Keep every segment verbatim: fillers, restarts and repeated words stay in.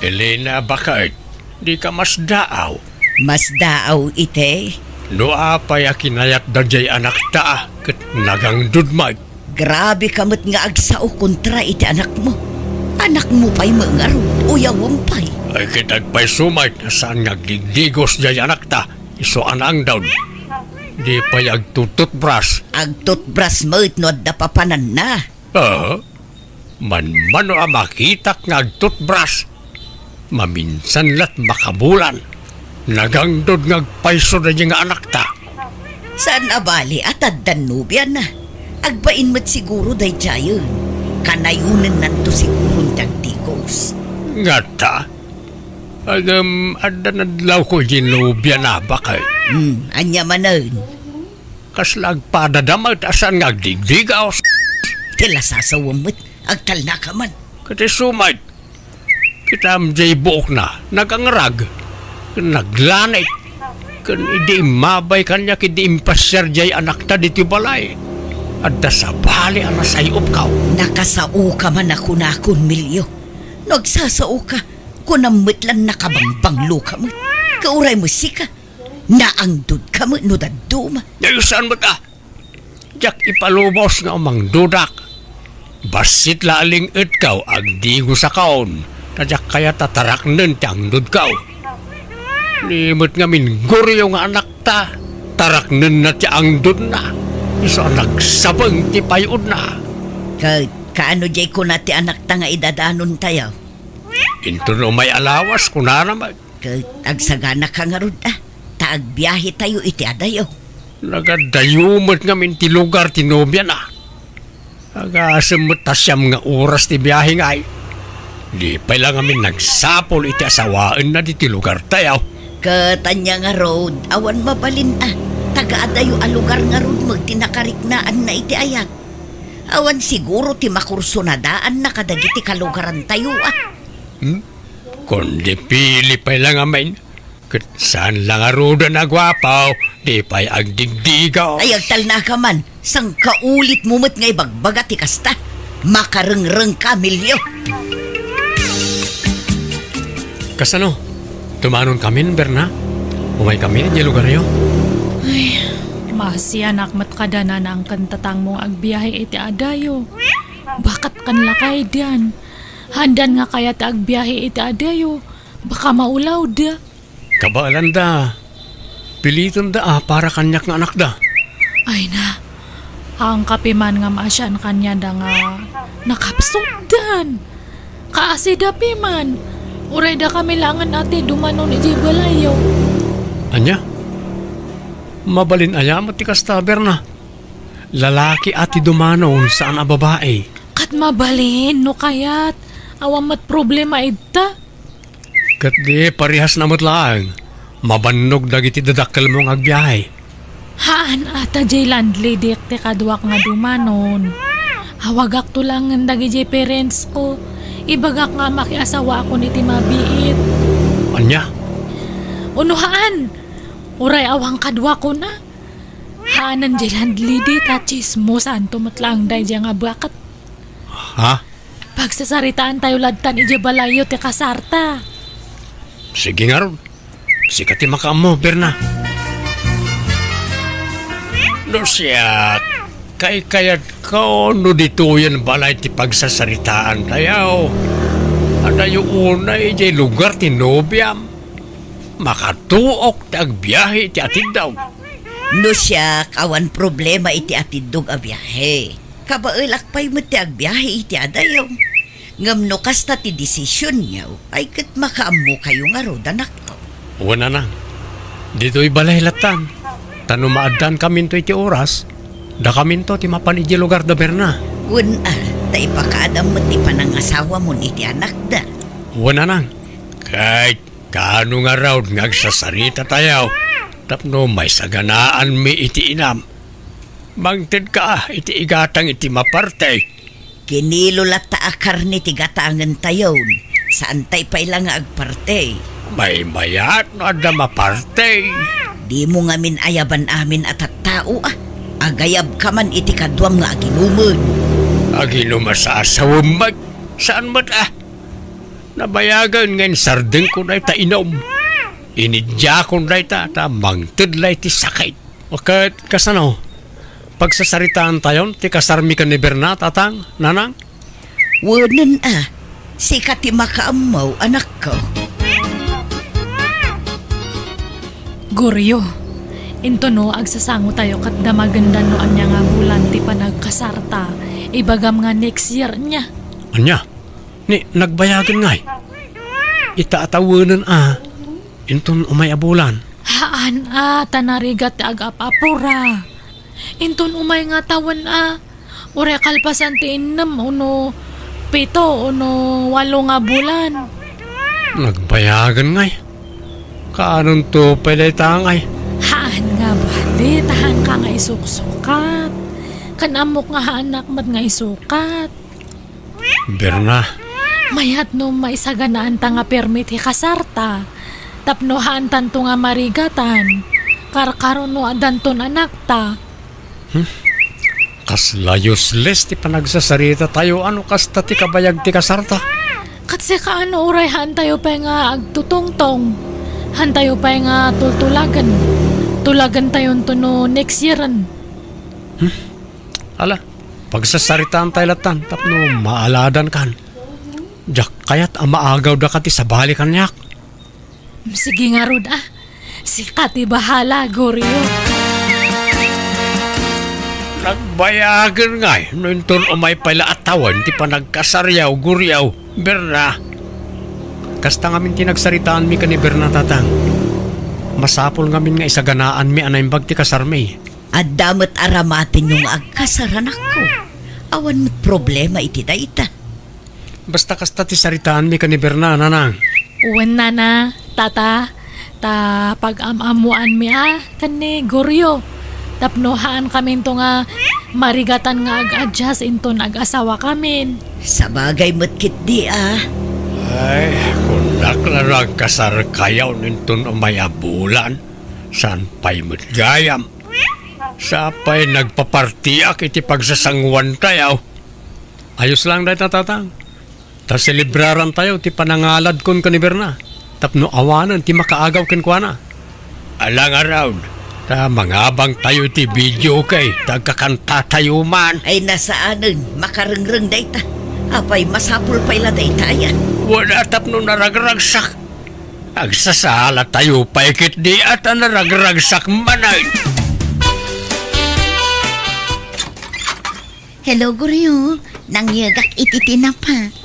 Elena, baket, dika masdaaw. Masdaaw iti? No apay a kinayatda diay anakta, ket nagangdud met. Grabe ka met nga agsao kontra iti anakmo. Anakmo pay met ngarud, uyawem pay. Ay, ket agpayso met a saan nga agdigdigos diay anakta, isu a naangdud. Di pay agtututbras. Agtutbras met no adda papananna. Ah, manmano a makitak nga agtutbras. Maminsan la't makabulan. Nagangdud nga agpayso daydi nga anakta. Saan a bali a taddan nobiana. Agbain met siguro daydiayen. Kanayonennanto siguron ti agdigos. Ngata? Agem, adda nadlawko iti nobiana, baket. Hmm, ania manen? Kasla agpadada met a saan nga agdigdigos. Ti lasasawem met, agtalnaka man. Ket isu met, kitam diay buokna, nagangrag, ken naglanit, ken idi immabay kaniak idi impasiar diay anakta ditoy balay, adda sabali a nasay-opko. Nakasaoka man a kunakon, Melio. No agsasaoka, kunam met lan nakabangbangloka met. Kauray met sika, naangdudka met no dadduma. Dayusan met a, diak ipalubos nga umangdudak. Bassit la a ling-etko, agdigosakon, ta diak kayat a taraknen ti angdudko. Ni met ngamin guryo nga anakta, taraknenna ti angdudna. Isu a nagsabeng ti pay-odna. Ket kaano diay kuna ti anakta nga idadanontayo? Inton umay a lawas, kunana met. Ket agsaganaka ngarud a, ta agbiahetayo iti adayo. Nagadayo met ngamin ti lugar ti nobiana. Agasem met ta siam nga oras ti biahe ngay. Di pay la ngamin nagsapul iti asawaenna ditoy lugartayo. Ket ania ngarud, awan mabalin a, taga adayo a lugar ngarud met ti nakariknaanna iti ayat. Awan siguro ti makursunadaanna kadagiti kalugarantayo a. Hmm? Kundi pili pay la ngamin, ket saan la ngaruden a guapo, di pay agdigdigaw. Ay, agtalnaka man, sangkaulitmo met nga ibagbaga ti kasta. Makarengrengka, Melio. Kasano? Dumanonkamin, Berna? Umaykamin idiay lugaryo? Ay, maasianak met kada nanang ken tatangmo nga agbiahe iti adayo. Baket ken lakaydan. Haandan nga kayat ti agbiahe iti adayo. Baka maulawda. Kabaelanda. Pilitenda a para kaniak nga anakda. Ay na, angkapiman nga maasian kaniada nga nakapsutdan. Kaasida piman. Uray dakami laengen a ti dumanon idiay balayyo. Ania? Mabalin aya met ti kasta, Berna? Lalaki a ti dumanon, saan a babai. Ket mabalin, no kayat. Awan met problema ita. Ket di parehasna met laeng, mabannog dagiti dadakkelmo nga agbiahe. Haan a ta diay landlady ti kaduak nga dumanon. Awagakto laengen dagidiay parents ko. Ibagak nga makiasawaakon iti mabiit. Ania? Uno haan. Uray awan kaduakon a. Haanen diay landlady ta tsismosanto met laeng daydiay nga baket. Ha? Pagsasaritaantayo lattan idiay balayyo ti kasarta. Sige ngarud. Sika ti makaammo, Berna. No siak, kaykayatko no ditoyen balay ti pagsasaritaantayo. Adayo unay idiay lugar ti nobiam. Makatuok ti agbiahe iti atiddog. No siak, awan problema iti atiddog a biahe. Kabaelak pay met ti agbiahe iti adayo. Ngem no kasta ti desisionyo, ay ket makaammokayo ngarud, anakko. Wen, nanang. Ditoy balay lattan. Ta no maaddaankaminto iti oras, dakaminto ti mapan idiay lugar da Berna. Wen a, ta ipakaadam met ti panangasawamon iti anakda. Wen, nanang. Ket kaano ngarud nga agsasaritatayo tapno maisaganaanmi iti inam? Mangtedka iti igatang iti maparte. Kinilo latta a karne ti gatangentayon. Saantay pay la nga agparte. Maymayat no adda maparte. Dimo ngamin ayaban amin a tattao a. Agayabka man iti kaduam nga aginumen. Aginum a sasawem met. Saan met a? Nabayagen nga insardengko dayta inum. Inidiakon dayta ta mangted la iti sakit. Ket kasano? Pagsasaritaantayon ti kasarmi ken ni Berna, tatang, nanang? Wenen a, sika ti makaammo, anakko. Goryo, intono agsasangotayo ket damagendan no ania nga bulan ti panagkasarta, ibagam nga next year nia. Ania? Ni, nagbayagen ngay? Ita a tawenan a, inton umay a bulan. Haan a, ta narigat ti agap-apura. Inton umay nga tawen a, uray kalpasan ti innem ono pito ono walo nga bulan. Nagbayagen ngay? Kaanonto pay dayta ngay? Haan nga bali, ta haanka nga isuksukat. Ken ammok nga haanak met nga isukat. Berna. Mayat no maisaganaanta nga permi ti kasarta. Tapno haantanto nga marigatan. Karkaro no addanton anakta. Hmm? Kasla useless ti panagsasarita tayo, ano kasta ti kabayag ti kasarta? Ket sika ano uray haantayo pay nga agtutungtong? Haantayo pay nga tultulagen? Tulagentayon to no next yearen. Hmm? Ala, pagsasaritaan tayo latan tapno maaladankan. Diak kayat a maagaw daka ti sabali kaniak. Sige ngarud a. Sika ti bahala, Goryo. Nagbayagen ngay no inton umay pay la a tawen ti panagkasaryaw, Goryo, Berna. Kasta ngamin ti nagsaritaanmi ken ni Berna, tatang. Masapul ngamin nga isaganaanmi a naimbag ti kasarmi. Adda met aramatenyo nga agkasar, anakko. Awan met problema iti dayta. Basta kasta ti saritaanmi ken ni Berna, nanang. Wen, nana, tata, ta pag-am-ammoanmi a ken ni Goryo. Tapno haankaminto nga marigatan nga ag-adjust inton ag-asawakamin. Sabagay met ketdi a. Ay, kunak la no agkasarkayo inton umay a bulan. Saan pay met gayam? Sapay nagpapartiak iti pagsasanguantayo. Ayos lang dayta, tatang. Ta selebrarantayo ti panangaladkon ken ni Berna tapno awanen ti makaagaw kenkuana. Ala ngarud, ta mangabangtayo iti videoke ta agkakantatayo man. Ay, nasaanen, makarengreng dayta. Apay, masapul pay la dayta aya? Wala tapno naragragsak. Agsasalatayo pay ketdi a ta naragragsak manen. Hello, Goryo. Nangyegak iti tinapa.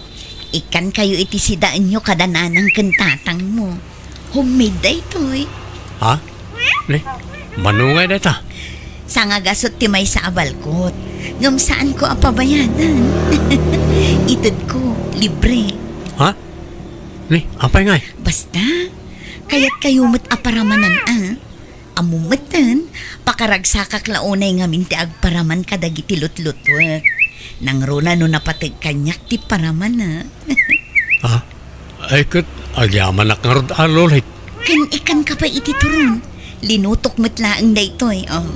Ikkankayo iti sidaenyo kada nanang ken tatangmo. Homemade daytoy. Ha? Ni, mano ngay dayta? Sangagasut ti maysa a balkot. Ngem saanko a pabayadan. Itedko, libre. Ha? Ni, apay ngay? Basta, kayatkayo met a paramanan a. Ammom metten, pakaragsakak la unay ngamin ti agparaman kadagiti lutlutuek. Nangruna no napateg kaniak ti paramana. Ah, ay ket agyamanak ngarud a, Lolit. Ken ikkanka pay iti turon. Linutok met laeng daytoy, oh.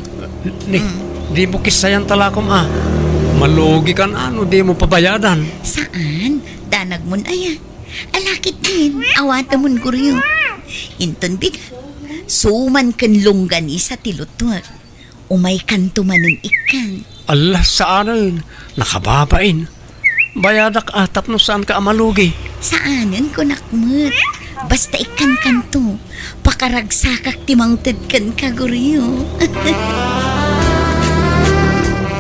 Ni, dimo kissayan talakom a. Malugikan a no dimo pabayadan. Saan? Danagmon aya? Ala ketdin, awatemon, Goryo. Inton bigat, suman ken longganisa ti lutuek. Umaykanto manen ikkan. Ala, saanen, nakababain. Bayadak a tapno saanka a malugi. Saanen, kunak met. Basta ikkankanto, pakaragsakak ti mangted kenka, Goryo.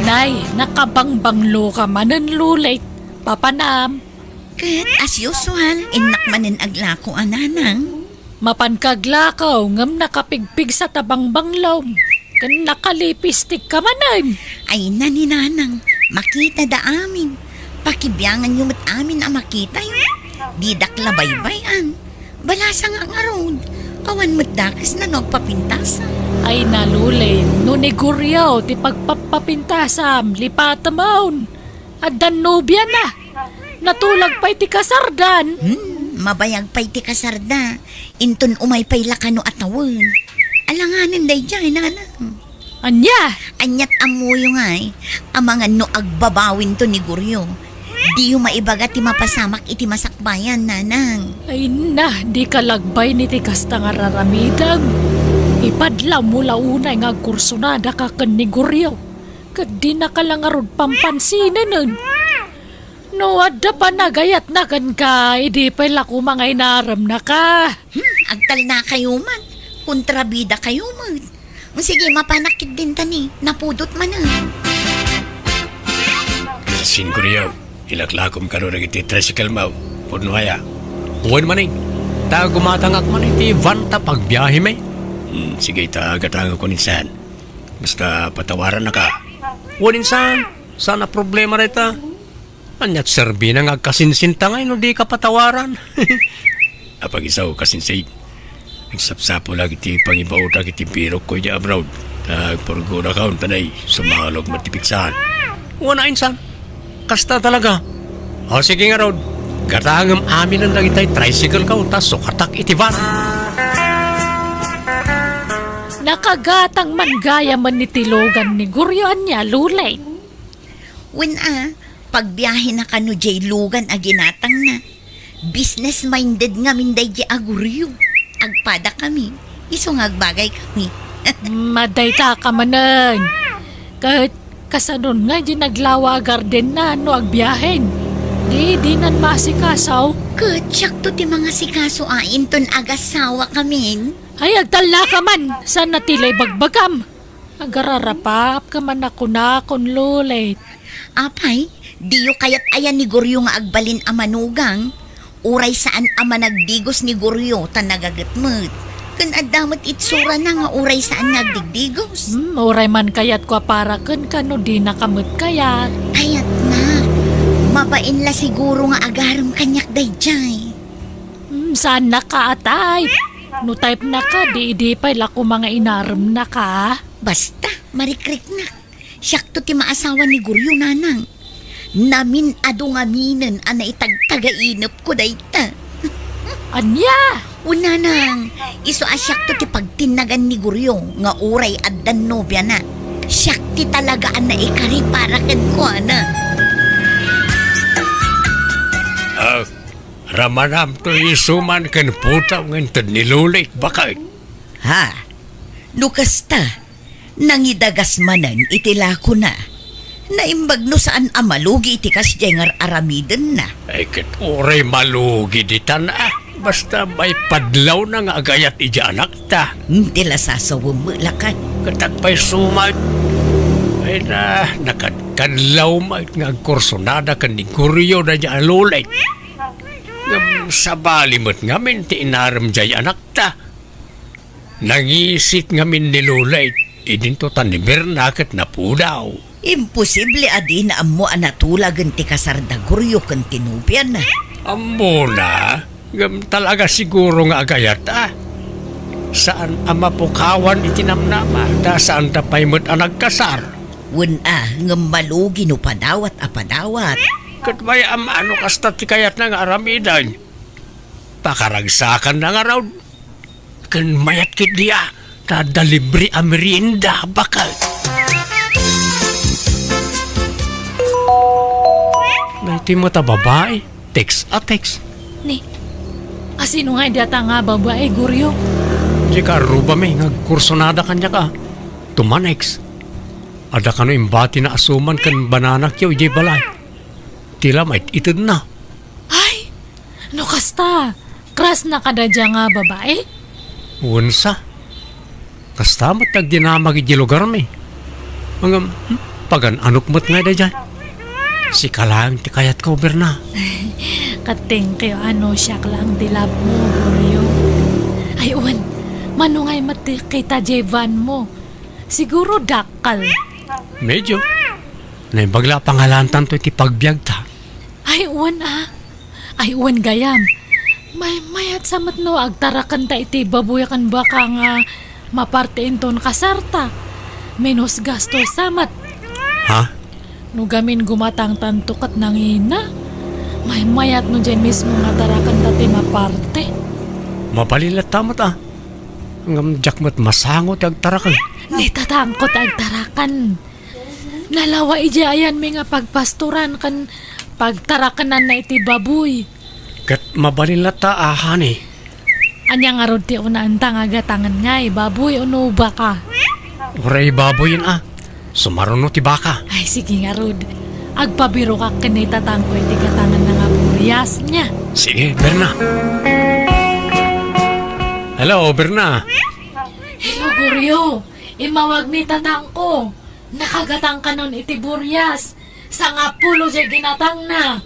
Nay, nakabangbangloka manen, Lolit. Papanam. Ket, as usual, innak manen aglako a nanang. Mapanka aglako, ngem nakapigpigsa ta bangbanglom. Ken nakalipistikka manen. Ay na ni nanang, makitada amin. Pakibianganyo met amin a makitayo. Didak la baybay-an. Balasang a ngarud. Awan met dakes na no agpapintasam. Ay na, Lolit, no ni Goryo ti pagpapapintasam, lipatemon. Addan nobiana. Natulag pay ti kasardan. Hmm, mabayag pay ti kasarda. Inton umay pay la kano a tawen. Alanganen daydiay, nanang. Ania? Aniat ammoyo ngay, amangan no agbabawinto ni Goryo. Diyo maibaga ti mapasamak iti masakbayan, nanang. Ay na, dika lagbay ni ti kasta nga raramidem. Ipadlawmo la unay nga agkursunadaka ken ni Goryo. Ket dinaka la ngarud pampansinenen. No adda panagayatna kenka, idi pay la koma nga inaremnaka. Hmm, agtalnakayo man. Kontrabidakayo met. Sige, mapanak ketdin ta ni, napudot manen. Singkuriyaw, ilaklakom kano dagiti tricycle mo. Pudno aya? Wen manen. Ta gumatangak man iti van ta pagbiahemi. Hmm, sige, ta gatangakon insan. Basta patawarannaka. Wen insan, saan a problema dayta. Ania't serbina nga agkasinsinta ngay no dika patawaran? Apag-isu, kasinsid. Nagsapsapulak iti pangibaodak iti birokko idiay abroad. Ta agpurgonakon ta nay, sumalog met ti pigsa. Wen a insan. Kasta talaga. O, sige ngarud. Gatangem aminen dagitay tricycle ko, ta sukatak iti van. Nakagatang man gayamen iti lugan ni Goryo, ania, Lulay? Wen a, pagbiahena kano diay lugan a ginatangna. Business-minded ngamin daydiay a Goryo. Agpadakami, isu nga agbagaykami. Madayta ka manen. Ket kasanon nga diay naglawa a gardenna no agbiahen? Di, dinan maasikaso. Ket siakto ti mangasikaso a inton agasawakamin. Ay, agtalnaka man. Saan a ti la ibagbagam? Agararapapka man a kunakon, Lulay. Apay, diyo kayat aya ni Goryo nga agbalin a manugang? Uray saan a managdigos ni Goryo ta nagaget met. Ken adda met itsurana nga uray saan nga agdigdigos. Hmm, uray man kayatko a para kenka no dinaka met kayat. Kayatna. Mabain la siguro nga agarem kaniak daydiay. Hmm, saannaka a type. No type-naka, di idi pay la koma nga inaremnaka. Basta, marikriknak. Siakto ti maasawa ni Goryo, nanang. Namin-adu ngaminen a naitagtagainepko dayta. Ania? O, nanang, isu a siakto ti pagtinnagan ni Goryo nga uray addan nobiana. Siak ti talaga a naikari para kenkuana. Ah, ramanamto isu man ken putaw nga inted ni Lulay, baket. Ha? No kasta, nangidagas manen iti lakona. Naimbag no saan a malugi iti kasdiay nga ar-aramidenna. Ay, ket uray malugi ditan a. Basta maipadlawna nga agayat idiay anakta. Hmm, ti la sasawem met lakat. Ket agpayso met. Ay na, nakadkadlaw met nga agkursunada ken ni Goryo daydiay a Lulay. Ngem sabali met ngamin ti inarem diay anakta. Nangisit ngamin ni Lulay, idinto ta ni Berna ket napudaw. Imposible a dina ammo a natulagen ti kasar da Goryo ken ti nobiana. Ammona, ngem talaga siguro nga agayat a. Saan a mapukawan iti namnama, ta saanda pay met a nagkasar. Wen a, ngem malugi no padawat a padawat. Ket mayat a mano kasta ti kayatna nga aramiden. Pakaragsakanna ngarud. Ken mayat ketdi a, ta adda libre a merienda, baket. Daytoy met a babai, text a text. Ni, asino nga idi a ta nga babai, Goryo? Diay kaarrubami nga agkursunada kaniak a. Tumanext. Adda kano imbatina a suman ken bananakyo idiay balay. Ti la mait-itedna. Ay, no kasta, crush-na kadaydiay nga babai? Wen sa. Kasta met ti agdinamag idiay lugarmi. Ngem, hmm, pagan-anok met ngay daydiay. Sika laeng ti kayatko, Berna. Ket thank you a no siak laeng ti love mo, Goryo. Ay, wen, mano ngay met ti kita diay van mo? Siguro dakkel. Medyo. Naimbag la a pangalaantanto iti pagbiagta. Ay, wen a. Ay, wen gayam. Maymayat sa met no agtarakenta iti baboy ken baka nga maparte inton kasarta. Menos gastos sa met. Ha? No gamin gumatangtanto ket nangina, maymayat no diay mismo nga tarakenta ti maparte. Mabalin latta met a. Ngem diak met masango ti agtaraken. Ni tatangko ti agtaraken. Nalawa idiay ayanmi nga pagpastoran ken Pagtarakenanna iti baboy. Ket mabalin latta a, honey. Ania ngarud ti unaanta nga gatangen ngay, baboy wenno baka? Uray baboyen a. Sumaruno ti baka. Ay, sige ngarud. Agpabirokak ken ni tatangko iti gatangenna nga burias, nia. Sige, Berna. Hello, Berna. Hello, Goryo. Immawag ni tatangko. Nakagatang kanon iti burias. Sangapulo diay ginatangna.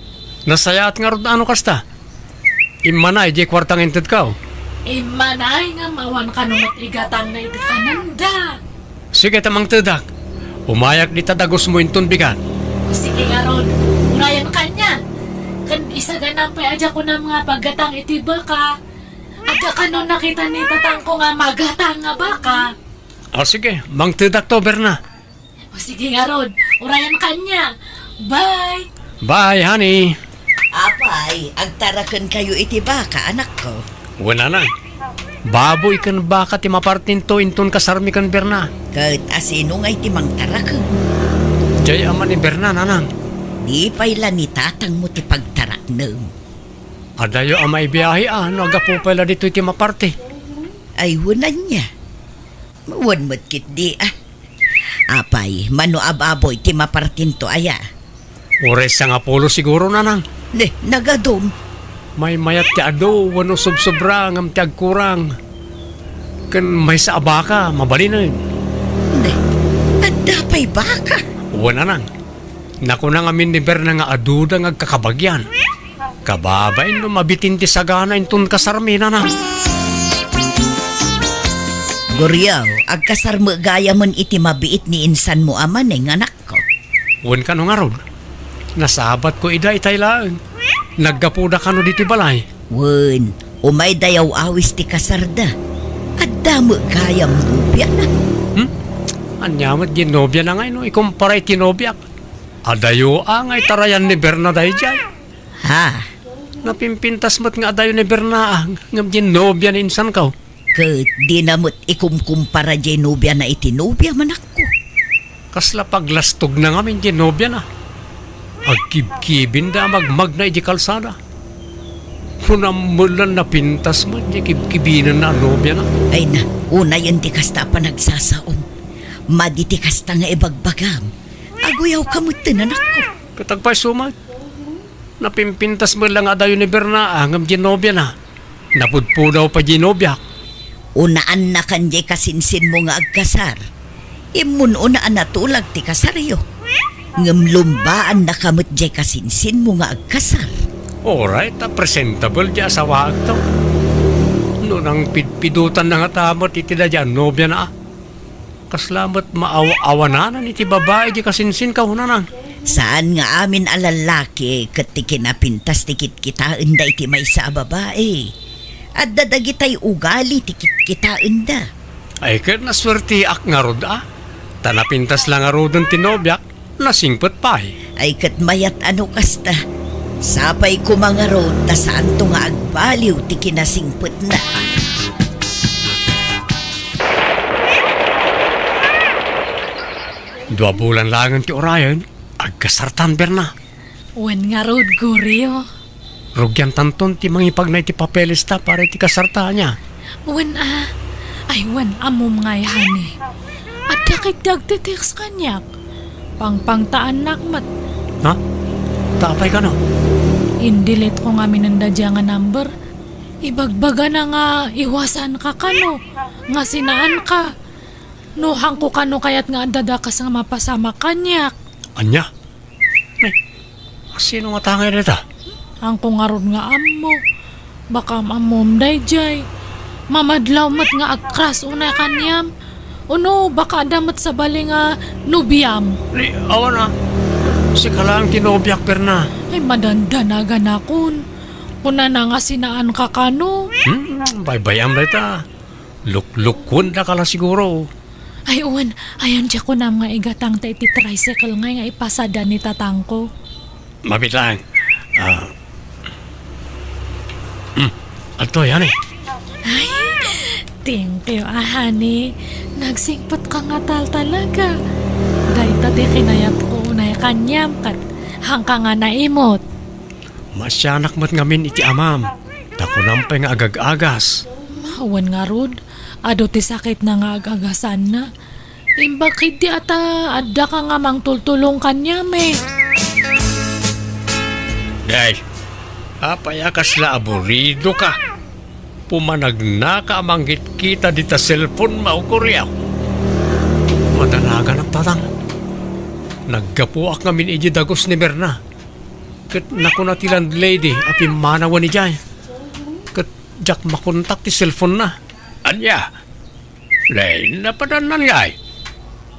Nasayaat ngarud no kasta. Immanay diay kuarta nga intedko. Immanay ngem awan kano met igatangna iti kanenda. Sige ta mangtedak. Umayak dita dagusmo inton bigat. Sige ngarud, urayen kaniak. Ken isaganam pay a diak kunam nga paggatang iti baka. Adda kano nakita ni tatangko nga magatang nga baka. O sige, mangtedakto, Berna. O sige ngarud, urayen kaniak. Bye! Bye, honey. Apay, agtarakenkayo iti baka, anakko? Wen, nanang. Baboy ken baka ti mapartinto inton kasarmi ken Berna. Ket asino ngay ti mangtaraken? Diay ama ni Berna, nanang. Di pay la ni tatangmo ti pagtaraknem. Adayo a maibiahe a no aggapu pay la ditoy ti maparti. Ay, wen ania. Wen met ketdi a. Apay, mano a baboy ti mapartinto aya? Uray sangapulo siguro, nanang. Ne, nagadum. Maymayat ti adu wenno sobsobra ngem ti agkurang. Ken maysa a baka, mabalinen. Ne, adda pay baka? Wen, nanang. Nakuna ngamin ni Berna nga aduda nga agkakabagian. Kababain no mabitin ti sagana inton kasarmi, nanang. Goryo, agkasar met gayamen iti mabiit ni insanmo a maneng, anakko. Wen kano ngarud, nasabatko ida itay laeng. Naggapuda kano ditoy balay? Wen, umayda yaw-awis ti kasarda. Adda met gayam nobiana. Hmm? Ania met diay nobiana ngay no ikumpara iti nobiak? Adayo a nga itarayan ni Berna daydiay. Ha? Napimpintas met nga adayo ni Berna a, ngem diay nobia ni insanko. Ket dina met ikumkumpara diay nobiana iti nobiam, anakko. Kasla paglastogna ngamin diay nobiana. Agkibkibinda a magmagna idiay kalsada. Kunam met la napintas met diay kibkibinenna a nobiana. Ay na, unayen ti kasta a panagsasaom. Madi ti kasta nga ibagbagam. Aguyawka metten, anakko. Ket agpayso met. Napimpintas met la nga adayo ni Berna a ngem diay nobiana. Napudpudaw pay diay nobiak. Unaannakan diay kasinsinmo nga agkasar. Immun-una a natulag ti kasaryo. Ngem lumbaannaka met diay kasinsinmo nga agkasar. Uray ta presentable diay asawaakto. No nangpidpidotanna ngata met iti daydiay a nobiana a. Kasla met maaw-awananan iti babai diay kasinsinko, nanang. Saan nga amin a lallaki ket ti kinapintas ti kitkitaenda iti maysa a babai. Adda dagitay ugali ti kitkitaenda. Ay, ket nasuerteak ngarud a. Ta napintas la ngaruden ti nobiak. Nasingpet pay. Ay, ket mayat a no kasta. Sapay koma ngarud ta saanto nga agbaliw ti kinasingpetna. Dua bulan laengen ti urayen, agkasartan, Berna. Wen ngarud, Goryo. Rugiantanton ti mangipagna iti papelesta para iti kasarta, ania? Wen a. Ay, wen, ammom ngay, honey. Adda ketdi agtitext kaniak. Pangpangtaannak met. Ha? Ta apay kano? Indelete ko ngamin daydiay nga number. Ibagbagana nga iwasanka kano, nga sinaanka. No haanko kano kayat nga adda dakes nga mapasamak kaniak. Ania? Ay, asino ngata ngay dayta? Haanko ngarud nga ammo. Baka am-ammom daydiay. Mamadlaw met nga ag-crush unay kaniam. Uno, baka adda met sabali nga nobiam. Ni, awan a. Sika laeng ti nobiak, Berna. Ay, madandanaganakon. Kunana nga sinaanka kano. Hmm, baybay-am dayta. Luklukkuendaka la siguro. Ay, wen, ayan diay kunam nga igatangta iti tricycle ngay nga ipasada ni tatangko. Mabiit laeng. Ah. Hmm. Adtoy, honey. Ay, thank you, ah, honey. Nagsingpetka nga tal talaga. Dayta ti kinayatko unay kaniam ket haanka nga naimot. Maasianak met ngamin iti amam, ta kunam pay nga agag-agas. Awan ngarud, adu ti sakitna nga agagasanna. Imbag ketdi ata, addaka nga mangtultulong kaniam, eh. Day, apay a kasla aburidoka? Pumanagnaka a mangkitkita dita cellphone mo, Goryo. Madanaganak, Tatang. Naggapuak ngamin idiay dagus ni Berna. Ket nakuna ti landlady a pimmanawen idiay. Ket diak makontak ti cellphone-na. Ania? Nay, napadannan ngay?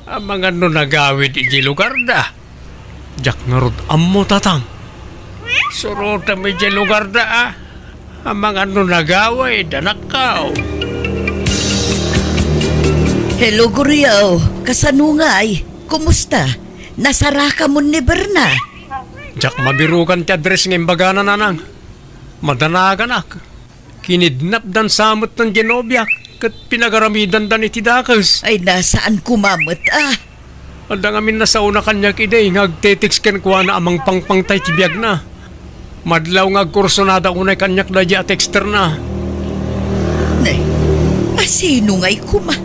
Amangan no nagawid idiay lugarda. Diak ngarud ammo, Tatang. Surotem idiay lugarda, a. Amangan no nagawid, anakko. Hello, Goryo. Kasano ngay? Kumusta? Nasarakamon ni Berna? Diak mabirugan ti address nga imbagana, Nanang. Madanaganak. Kinidnapdan sa met ti nobiak ket pinagaramidanda iti dakes. Ay, na, saan koma met, a. Adda ngamin nasaona kaniak idi nga agte-text kenkuana a mangpangpangta iti biagna. Madlaw nga agkursunada unay kaniak daydi a texterna. Nay, asino ngay koma?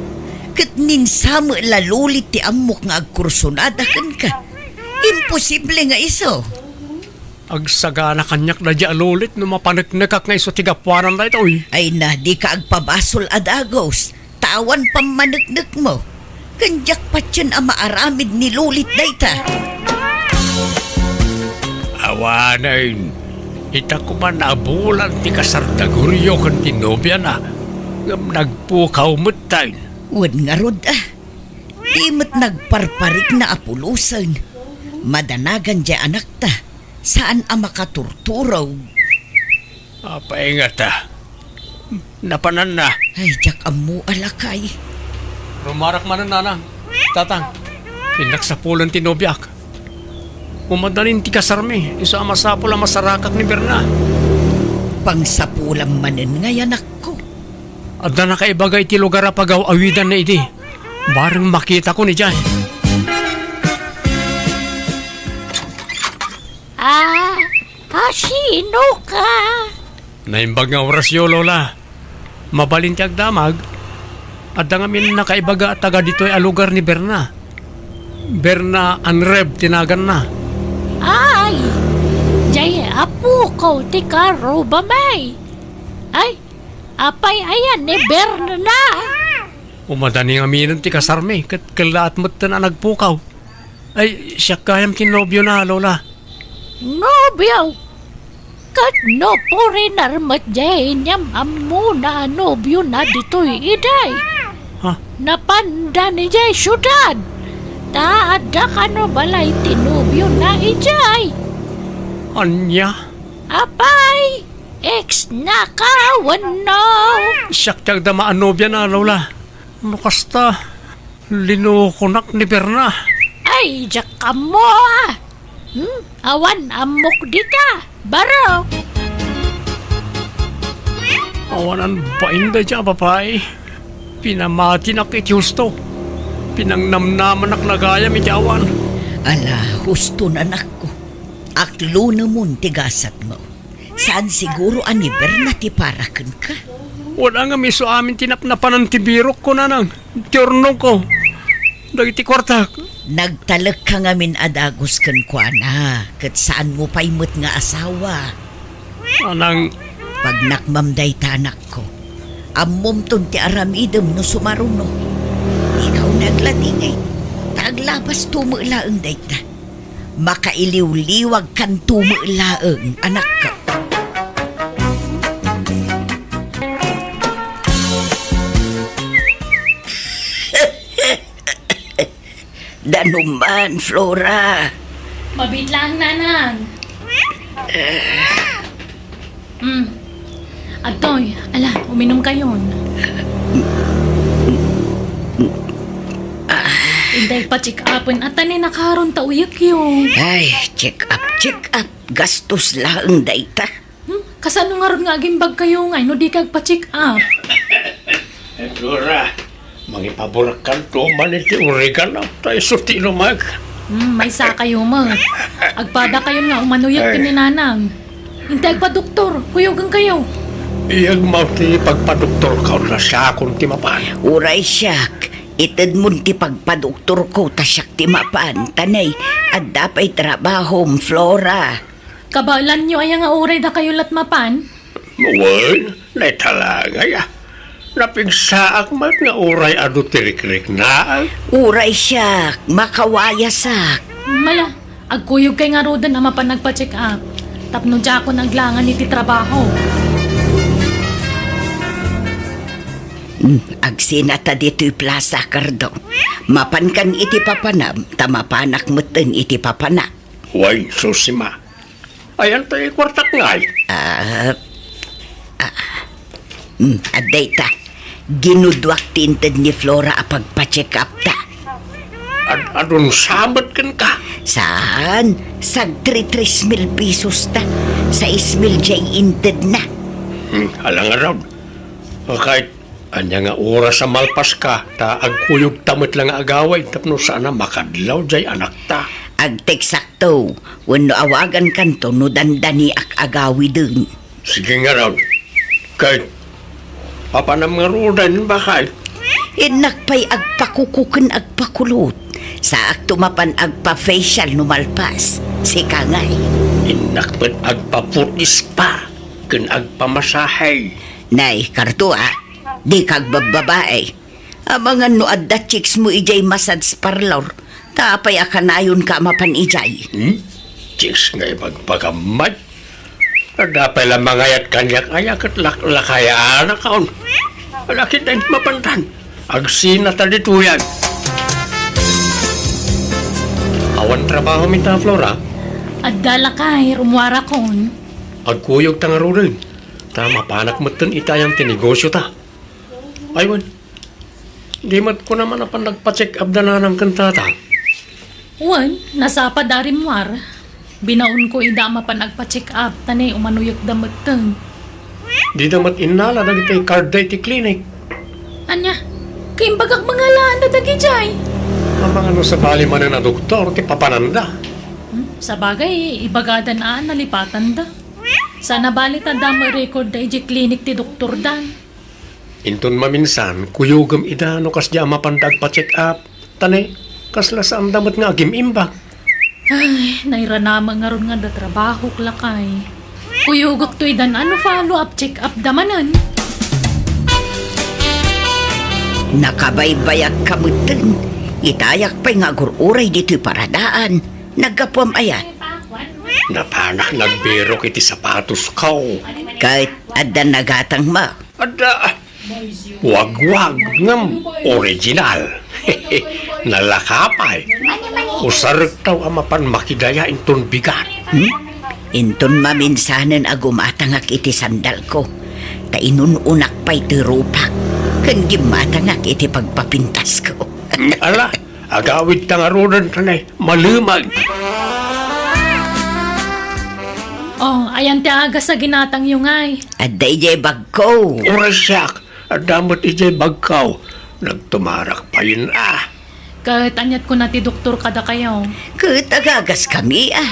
Ket ninsa met la Lolit ti ammok nga agkursunada kenka. Imposible nga isu. Agsagana kaniak daydi a Lolit no mapaneknekak nga isu ti gapuanan daytoy. Ay na, dika agpabasol a dagus, ta awan pammaneknekmo. Ken diak patien a maaramid ni Lolit dayta. Awanen, ita koma nabulan ti kasar da Goryo ken ti nobiana, ngem nagpukaw metten. Wen ngarud, a. Di met nagparparikna a pulosen. Madanagan diay anakta. Saan a makaturturog. Apay ngata? Napananna. Ay, diak ammo a lakay. Rumarak manen, Nanang. Tatang, innak sapulen ti nobiak. Umadanin ti kasarmi, isu a masapul a masarakak ni Berna. Pangsapulam manen ngay, anakko. Adda nakaibaga iti lugar a pagaw-awidanna idi. Bareng makitakon idiay. Ah, asino ka? Naimbag nga orasyo, Lola. Mabalin ti agdamag. Adda ngamin nakaibaga a taga ditoy a lugar ni Berna. Berna Anreb ti naganna. Ay, diay apoko ti karubami. Ay, apay aya ni Berna? Umadani ngaminen ti kasarmi, ket kellaat metten a nagpukaw. Ay, siak gayam ti nobiona, Lola. Nobio? Ket no foreigner met diay inyam-ammona a nobiona ditoy idiay? Ha? Napandan idiay siudad. Ta adda kano balay ti nobiona idiay. Ania? Apay, ex na ka wenno? Siak ti agdama a nobiana, Lola. No kasta, linokonak ni Berna. Ay, diak ammo, a. Hmm? Awan ammok dita. Baro. Awanan bain dayta a babai. Pinamatinak iti husto. Pinangnamnamanak na gayam iti awan. Ala, huston, anakko. Aklonemon ti gasatmo. Saan siguro a ni Berna ti para kenka? Wala nga miso amin ti napnapanan ti birokko, Nanang. Ti urnongko. Dagiti kuartak. Nagtalekka ngamin a dagus kenkuana, ket saanmo pay met nga asawa. Nanang. Pagnakmam dayta, anakko. Ammomton ti aramidem no sumaruno. Ikaw nga agladingit, ta aglabasto met laeng dayta. Makailiwliwagkanto met laeng, anakko. Danuman, Flora. Mabiit laeng, Nanang. Hmm. Adtoy, ala, uminum kayon. Intay pa-check upen, ata ni nakaron ta uyekyo. Ay, check up, check up. Gastos laeng dayta. Hmm? Kasano ngarud nga agimbag kayo nga no di ka agpa-check up? Flora, mangipaburakkanto man iti oregano, ta isu ti inumag. Hmm, maysa kayo mo. Agpada kayo nga umanuyek ken ni Nanang. Inti agpadoktor, kuyogenkayo. Iyagmo ti pagpadoktorko, no siakon ti mapan. Uray siak, itedmon ti pagpadoktorko ta siak ti mapan, ta nay, adda pay trabahom, Flora. Kabaelanyo aya nga uray dakayo la't mapan? Wen, naitalangay a. Napigsaak met nga uray adu ti rikriknaak. Uray siak, makawayasak. Mala, agkuyogkay ngaruden a mapan agpa-check up. Tapno diakon aglangan iti trabaho. Hmm, agsina ta ditoy plasa, Cardo. Mapankan iti papanam, ta mapanak metten iti papanak. Wen, Susima. Ayan ti kuartak ngay? Ah, ah, hmm, adda ita. Ginuduak ti inted ni Flora a pagpa-check up ta. Ad-, adun samet kenka? Saan? Sagtri tres mil pesos ta. Sais mil jay inted na. Hmm, alangan raw. Kahit ania nga oras a malpaska, ta agkuyogta met la nga agawid tapno saan a makadlaw jay anakta. Agteksakto, wenno awagankanto no dandaniak agawiden. Sige ngarud. Ket, papanam ngaruden, baket? Innak pay agpakuko ken agpakulot. Saakto mapan agpa-facial no malpas. Sika ngay? Innak met agpa-foot spa ken agpamasahe. Nay, Cardo, a. Dika agbabbabae. Amangan no adda chicks mo idiay massage parlor, ta apay a kanayonka a mapan idiay? Hmm? Chicks nga ibagbagam met? Adda pay la mangayat kaniak aya ket laklakayanak on. Wala ketdin mapantan. Agsina ta ditoyen. Awan trabahom ita, Flora? Adda lakay, rummuarakon. Agkuyogta ngaruden, ta mapanak metten itayan ti negosiota. Ay, wen. Di met kunam a mapan agpa-check up da nanang ken tatang? Wen, nasapa da rimmuar. Binaonko ida a mapan agpa-check up, ta nay umanoyekda metten. Dida met innala dagiti card da iti klinik. Ania? Kaimbagak mangalaan da dagidiay. Amangan no sabali manen a doktor ti papananda. Hmm, sabagay, ibagadan a nalipatanda. Saan a bali ta adda met record da idiay klinik ti doktor dan. Inton maminsan, kuyogem ida no kasdiay a mapanda agpa-check up. Ta nay, kasla saanda met nga agim-imbag. Ay, nairanamek ngarud nga adda trabahok, lakay. Kuyogekto idan a no follow-up check-up da manen. Nakabaybayagka metten. Itayak pay nga agur-uray ditoy paradaan. Naggapuam aya? Napanak nagbirok iti sapatosko. Ket adda nagatangmo? Adda. Wagwag ngem original. Nalaka pay. Usarektaw a mapan makidaya inton bigat. Hmm? Inton maminsanen a gumatangak iti sandalko, ta inun-unak pay ti rupak, ken gimmatangak iti pagpapintasko. Ala, agawidta ngaruden ta nay, malemag. Oh, ayan ti agas a ginatangyo ngay. Adda idiay bagko. Uray siak, adda met idiay bagko. Nagtumarak payen a. Ket aniat kuna ti doktor kadakayo? Ket agagaskami a.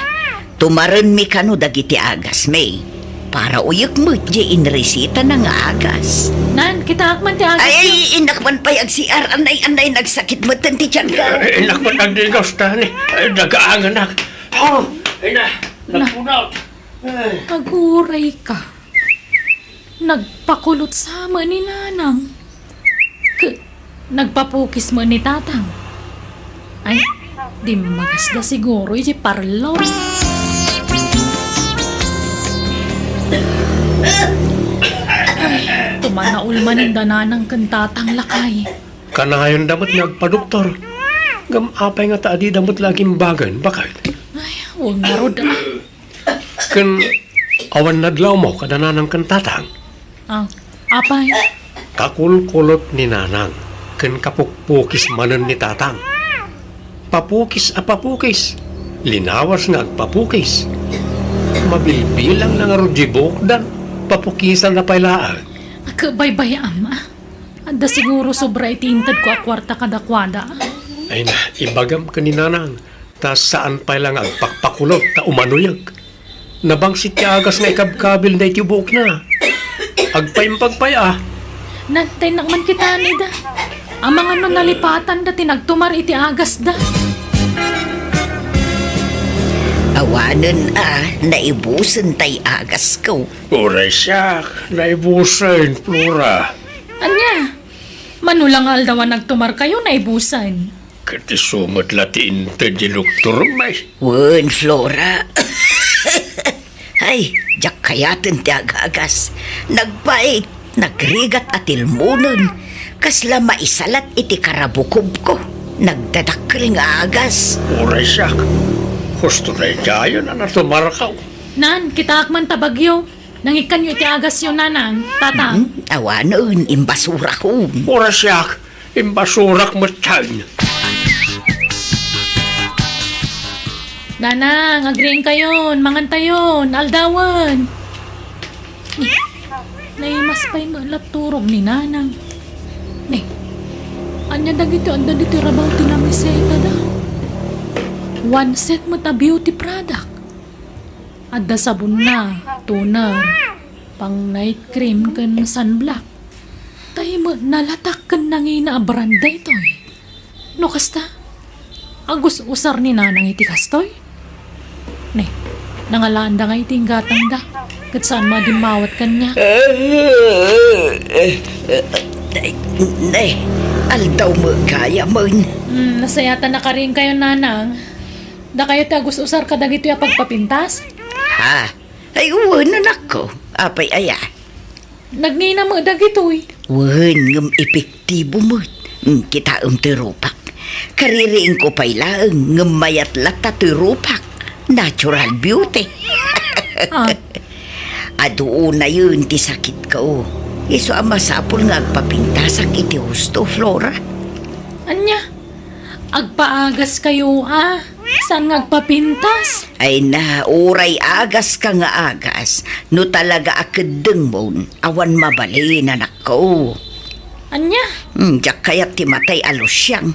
Tumarenmi kano dagiti agasmi. Para uyek met diay inresitana nga agas. Nan, kitaak man ti agasyo. Ay, innak man pay ag-C R. Anay, anay, nagsakit metten ti tianko. Eh, innak man agdigos ta ni, eh, dagaanganak. Oh, ina, na, nagpunot. Ay. Aguray ka. Nagpakulot sa met ni Nanang. K-, nagpapukis met ni Tatang. Ay, dimmagasda siguro iti parlor. Ay, tumanaol manen da Nanang ken Tatang, lakay. Kanayonda met nga agpadoktor. Ngem apay ngata a dida met la agimbagen, baket? Ay, wen ngarud, a. Ken awan nadlawmo kada Nanang ken Tatang? Ah, apay? Kakulkulot ni Nanang ken kapukpukis manen ni Tatang. Papukis a papukis. Linawas nga agpapukis. Mabilbilang na ngarud diay buokdan. Papukisanna pay laeng. Agbaybay-am, a. Adda siguro sobra iti intedko a kuarta kadakuada. Ay na, ibagam ken ni Nanang, ta saan pay la nga agpakpakulot ta umanuyek. Nabangsit ti agas nga ikabkabilna iti buokna. Agpaimbag pay a. Nan, ta innak man kitaen ida. Amangan no nalipatanda ti nagtumar iti agasda. Awanen a, naibusen tay agasko. Uray siak, naibusen, Flora. Ania? Mano la nga aldaw a nagtumarkayo, naibusen. Ket isu met la ti inted ti doktor, may. Wen, Flora. Ay, diak kayaten ti agagas. Nagpaik, nagrigat a tilmonen. Kasla maisalat iti karabukobko. Nagdadakkel nga agas. Uray siak. Husto daydiayen a natumarkaw. Nan, kitaak man ta bagyo. Nangikkanyo iti agasyo, Nanang, Tatang. Hmm, awanen, imbasurakon. Uray siak, imbasurak met tayen. Nanang, agriingkayon, mangantayon, aldawen. Ni, naimas pay met la turog ni Nanang. Ni, ania dagiti adda ditoy rabaw ti lamiseta da? One set met a beauty product. Adda sabonna, toner, pang night cream ken sunblock. Tay met nalatak ken nangina a brand daytoy. No kasta, agus-usar ni Nanang iti kastoy? Ne, nangalaanda nga iti inggatangda, ket saan madimmawat kaniak. Nay, aldaw met gayamen. Hmm, nasayatan a karinkayo, Nanang. Dakayo ti agus-usar kadagitoy a pagpapintas? Ha? Ay, wen, anakko. Apay aya? Nagngina met dagitoy. Wen, ngem epektibo met. Mm, kitaem toy rupak. Kaririingko pay laeng, ngem mayat latta toy rupak. Natural beauty. Ah. Adu unayen ti sakitko. Isu a masapul nga agpapintasak iti husto, Flora. Ania? Agpaagaskayo a, saan nga agpapintas? Ay na, uray agaska nga agas, no talaga a keddengmon, awan mabalin, anakko. Ania? Hmm, diak kayat ti matay a lusiang.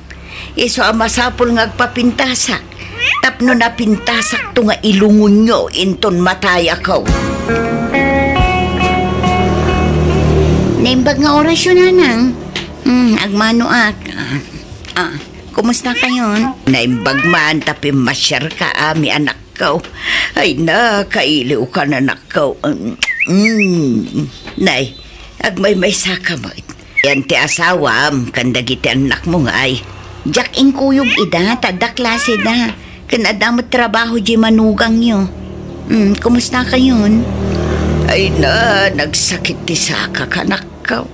Isu a masapul nga agpapintasak. Tapno napintasakto nga ilungonyo inton matayako. Naimbag nga orasyo, Nanang. Hmm, agmanoak. Ah, ah. Kumusta kayon? Naimbag man ta pimmasiarka, ami, anakko. Ay, nakailiwka, anakko. Mm, mm. Nay, agmaymaysaka met. Yan ti asawam, ken dagiti annakmo ngay. Diak inkuyog ida, ta adda klaseda. Ken adda met trabaho diay manugangyo. Mm, kumusta kayon? Ay na, nagsakit ti sakak, anakko.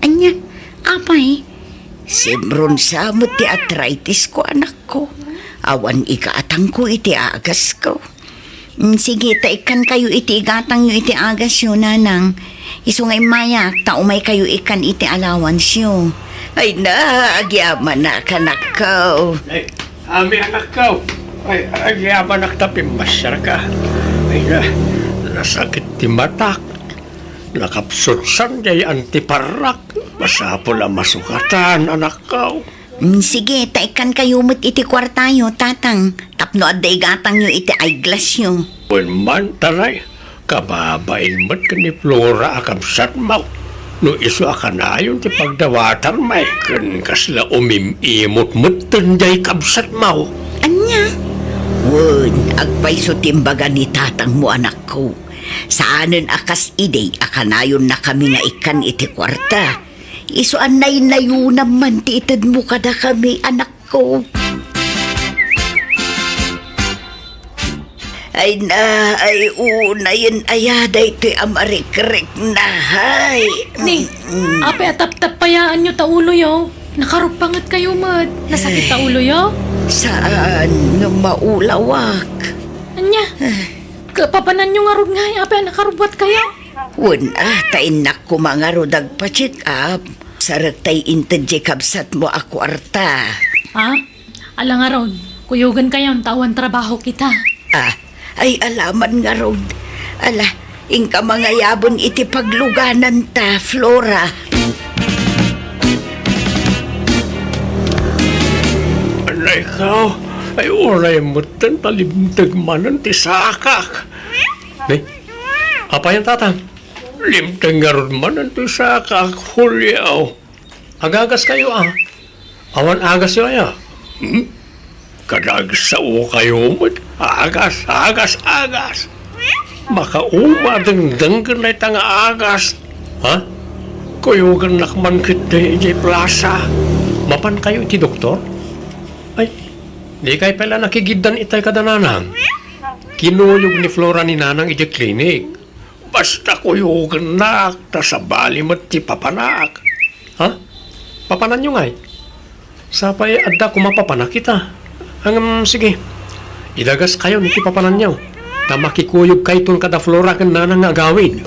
Ania, apay? Simron sa met ti arthritis ko, anakko. Awan igatangko iti agasko. Mm, sige, ta ikkankayo iti igatangyo iti agasyo, Nanang. Isu nga immayak, ta umaykayo ikkan iti allowance-yo. Ay na, agyamanak, anakko. Ay, ami, anakko. Ay, agyamanak ta pimmasiarka. Ay na, nasakit ti matak. Nakapsutsan diay antiparrak. Masapul a masukatan, anakko. Mm, sige, ta ikkankayo met iti kuartayo, Tatang, tapno adda igatangyo iti eyeglass-yo. Wen man, ta nay, kababain met ken ni Flora a kabsatmo. No isu a kanayon ti pagdawatarmi, ken kasla umim-imot metten diay kabsatmo. Ania? Wen, agpayso ti imbaga ni tatangmo, anakko. Saanen a kas idi a kanayonnakami nga ikkan iti kuarta. Isu a naynayonam man ti itedmo kadakami, anakko. Ay na, ay unayen aya daytoy a marikrikna, hay. Ni, Mm-mm. Apay a taptappayaanyo ta uloyo? Nakaruppangetkayo met. Nasakit ta uloyo? Saan, ngem maulawak. Ania? Ah. Kapapananyo ngarud ngay, apay a nakarubbuatkayo? Wen a, ta innak koma ngarud agpa-check up. Sarek tay inted diay kabsatmo a kuarta. Ha? Ala ngarud, kuyogenkayon ta awan trabaho kita. Ah, ay, ala man ngarud. Ala, inka mangayaben iti paglugananta, Flora. Anay ka, ay, uray metten ta limteg manen ti sakak. Ni? Apayan, Tatang? Limteng ngarud manen toy saka, Julio. Agagas kayo, a. Awan agasyo aya? Hmm? Kadagsao kayo met. Agas, agas, agas. Makauma dengdenggen dayta nga agas. Ha? Kuyogennak man ketdi idiay plasa. Mapan kayo iti doktor? Ay, di kay pay la nakigiddan itay kada nanang. Kinuyog ni Flora ni nanang idiay klinik. Basta kuyogennak, ta sabali met ti papanak. Ha? Papananyo ngay? Sapay adda koma papanak ita. Ngem, sige. Idagas kayo iti papananyo. Ta makikuyog kayton kada Flora ken nanang nga agawid.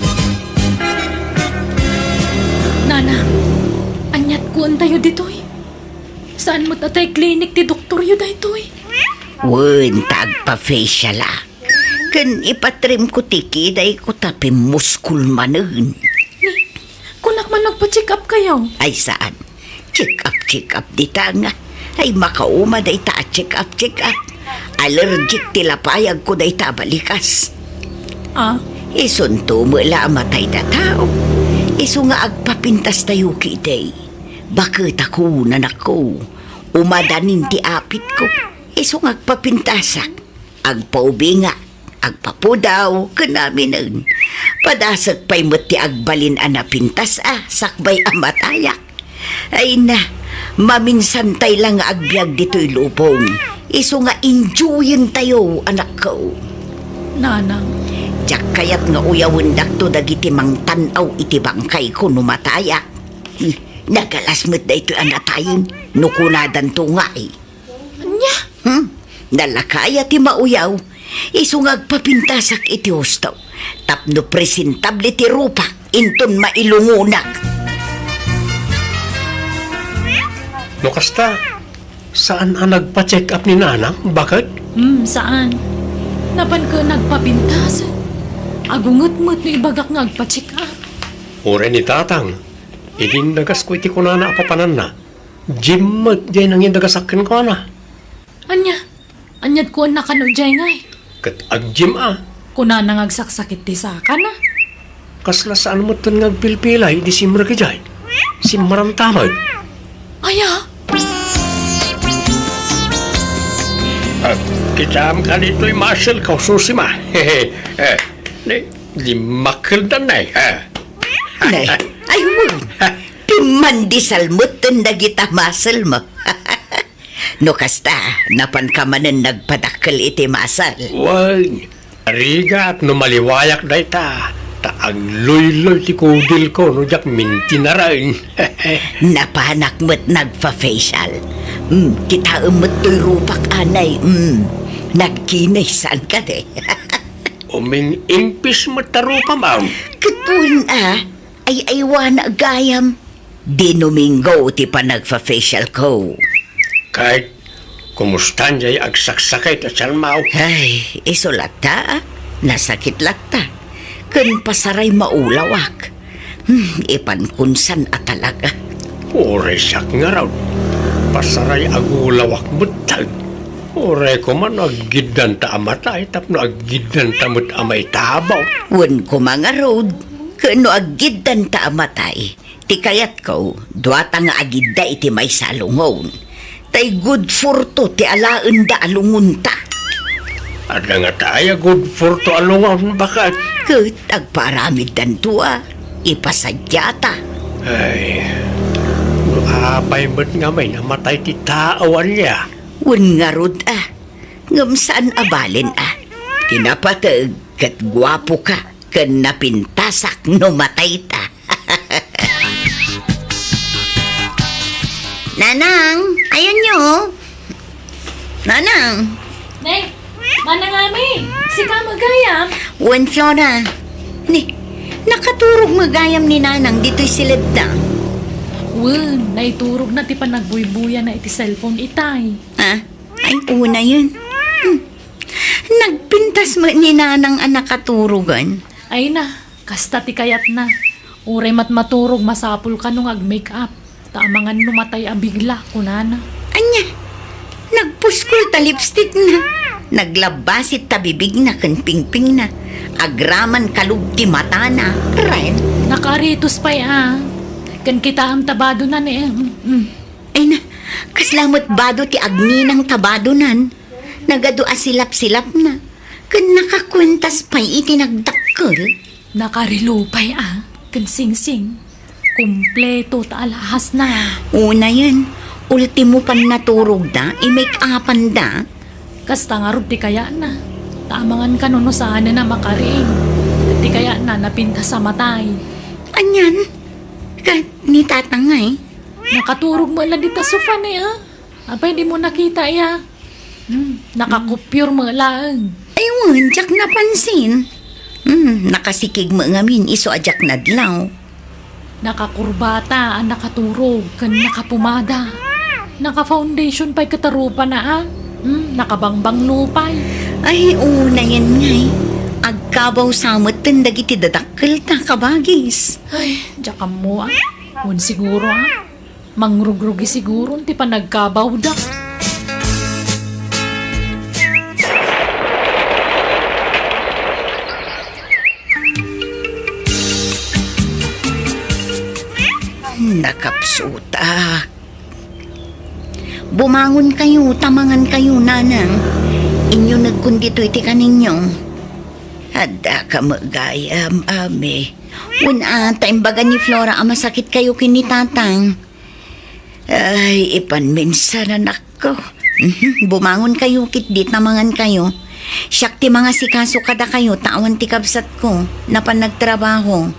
Nanang, aniat kuen tayo ditoy? Saan met a tay klinik ti doktoryo daytoy? Wen, ta agpa-facial a. Ken ipatrimko ti kidayko ta pimmuskol manen. Ni, kunak man nagpa-check up kayo? Ay, saan? Check up, check up dita nga. Ay, makauma dayta a check up, check up. Allergic ti lapayagko dayta a balikas. Ah? Isunto met la a matay da tao. Isu nga agpapintas tayo kidi. Baket a kunanakko. Umadanin ti apitko. Isu nga agpapintasak. Agpaubingak, agpapudaw, ken aminen. Padasek pay met ti agbalin a napintas a sakbay a matayak. Ay na, maminsan tay la nga agbiag ditoy lubong. Isu nga enjoyen tayo, anakko. Nanang. Diak kayat nga uyawendakto dagiti mangtan-aw iti bangkayko no matayak. Hmm, nagalas met daytoy a natayen no kunadanto ngay. Ania? Hmm? Nalaka aya ti mauyaw. Isu nga agpapintasak iti husto. Tapno presentable ti rupak inton mailungonak. No kasta, saan a nagpa-check up ni nanang, baket? Hmm, saan. Napan ket nagpapintas. Agunget met no ibagak nga agpa-check up. Uray ni tatang, idin dagasko iti kunana a papananna. Gym met diay nangidagasak kenkuana. Ania? Aniat kuan na kano diay ngay? Ket ag-gym a. Kunana nga agsaksakit ti sakana. Kasla saan metten nga agpilpilay idi simrek idiay. Simmaramtamag. Aya? Ah, kitaem kadi toy muscle ko, Susima. Eh, di, di makkeldan, eh. Ah. Nay, ay, wen. Pimmandisal metten dagita muscle mo. No kasta, napanka manen nagpadakkel iti muscle. Wen, rigat no maliwayak dayta, ta agluyloy ti kudilko no diak mintinaren. Napanak met nagfa-facial. Mm, kitaem met toy rupak anay. Mm, nagkinis saan kadi. Uming-impis met ta rupam, am. Ket wen a, ay-aywana gayam. Di Domingo ti panagfa-facial ko. Ket, kumustan diay agsaksakit a tianmo? Ay, isu latta, a. Nasakit latta. Ken pasaray maulawak. Hmm, ipankon san a talaga. Uray siak ngarud. Pasaray agulawak metten. Uray koma no aggiddanta a matay tapno aggiddanta met a maitabok. Wen koma ngarud, ken no aggiddanta a matay, ti kayatko, duata nga agidda iti maysa a lungon. Tay good for two ti alaenda a lungonta. Adda ngata aya good for two a lungon, baket? Ket agpaaramiddanto a, ipasadiata. Ay, no apay met ngamin a matay ti tao, ania? Wen ngarud a, ngem saan a balen a. Ti napateg ket guapoka ken napintasak no matayta. Nanang, ayanyo. Nanang. Nay, Manang Ami, sika met gayam? Wen, Flora. Ni, nakaturog met gayam ni Nanang ditoy siledda? Wen, naiturogna ti panagbuybuyana iti cellphone itay. Ha? Ay, unayen. Hmm. Nagpintas met ni Nanang a nakaturogen. Ay na, kasta ti kayatna. Uray met maturog, masapul kano nga ag-make up. Ta amangan no matay a bigla, kunana. Ania? Nagpuskol ta lipstick na. Naglabbasit ta bibigna ken pingpingna. Agraman kalub ti matana, ren. Nakaaritos pay a. Ken kitaem ta badonan, eh. Mm. Ay na, kasla met bado ti agninang ta badonan. Nagadu a silap-silapna. Ken nakakuentas pay iti nagdakkel. Nakarelo pay a ken singsing. Kompleto ta alahasna. Unayen, ultimo pannaturogda, i-make-upanda. Kasta ngarud ti kayatna. Ta amangan kano no saanen a makariing. Ket ti kayatna, napintas a matay. Anian? Ket ni Tatang ngay? Nakaturog met la dita sofa ni, ah. Apay, dimo nakita, ya? Hmm, nakakupyor met laeng. Ay, wen, diak napansin. Hmm, nakasikig met ngamin, isu a diak nadlaw. Nakakurbata a nakaturog ken nakapumada. Naka-foundation pay ket arupana, ah. Hmm, nakabangbanglo pay. Ay, unayen ngay. Agkabaw sa metten dagiti dadakkelta, kabagis. Ay, diak ammo, ah. Wen siguro, ah. Mangrugrugi siguron ti panagkabawda. Nakapsutak. Bumangon kayo, tamangan kayo, nanang. Inyo nagkundito iti kaninyo. Adda ka met gayam, Ami. Wen a, ta imbaga ni Flora a masakit kayo ken ni Tatang. Ay, ipanminsan, anakko. Mhm, bumangon kayo, ket di tamangan kayo. Siak ti mangasikaso kadakayo, ta awan ti kabsatko, napan nagtrabaho.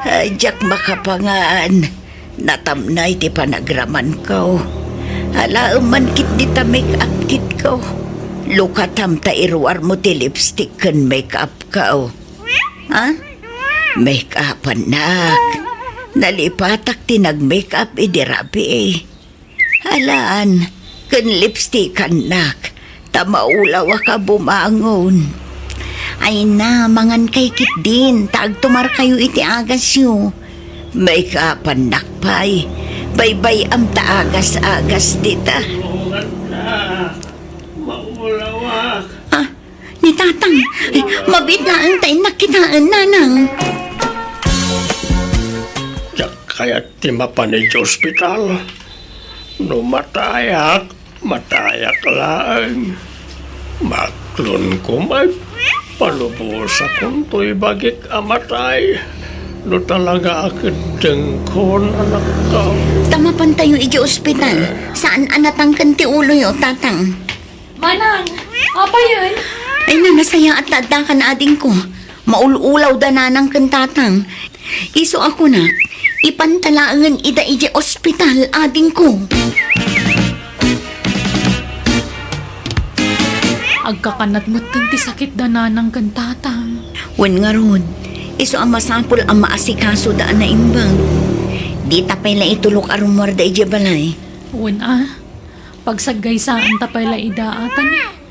Ay, diak makapangan. Natamnay ti panagramanko. Alaem man ket dita make-up kitko. Lukatam ta iruarmo ti lipstick ken make-upko. Ha? Make-upannak. Nalipatak ti nag-make-up idi rabii. Alaan, ken lipstickannak, ta maulawak a bumangon. Ay na, mangan kay ketdin, ta agtumar kayo iti agasyo. Make-upannak pay, baybay-am ta agas-agas dita. Maulawak na. Maulawak. Ah, Ni Tatang, eh, mabiit laeng ta innak kitaen, Nanang. Diak kayat ti mapan idiay ospital. No matayak, matayak laeng. Maklonko met, palubosakonto ti bagik a matay. No talaga a keddengko, anakko. Ta mapantayo idiay ospital. Saan a natangken ti uloyo, Tatang? Manang, apayen? Ay na, nasayaat ta addakan, adingko. Maul-ulaw da Nanang ken Tatang. Isu a kunak, ipanta laengen ida idiay ospital, adingko. Agkakanat metten ti sakit da Nanang ken Tatang. Wen ngarud, isu a masapul a maasikasoda a naimbag. Dita pay la itulok a rummuarda idiay balay. Wen a, pagsaggaysaan ta pay la ida a tani.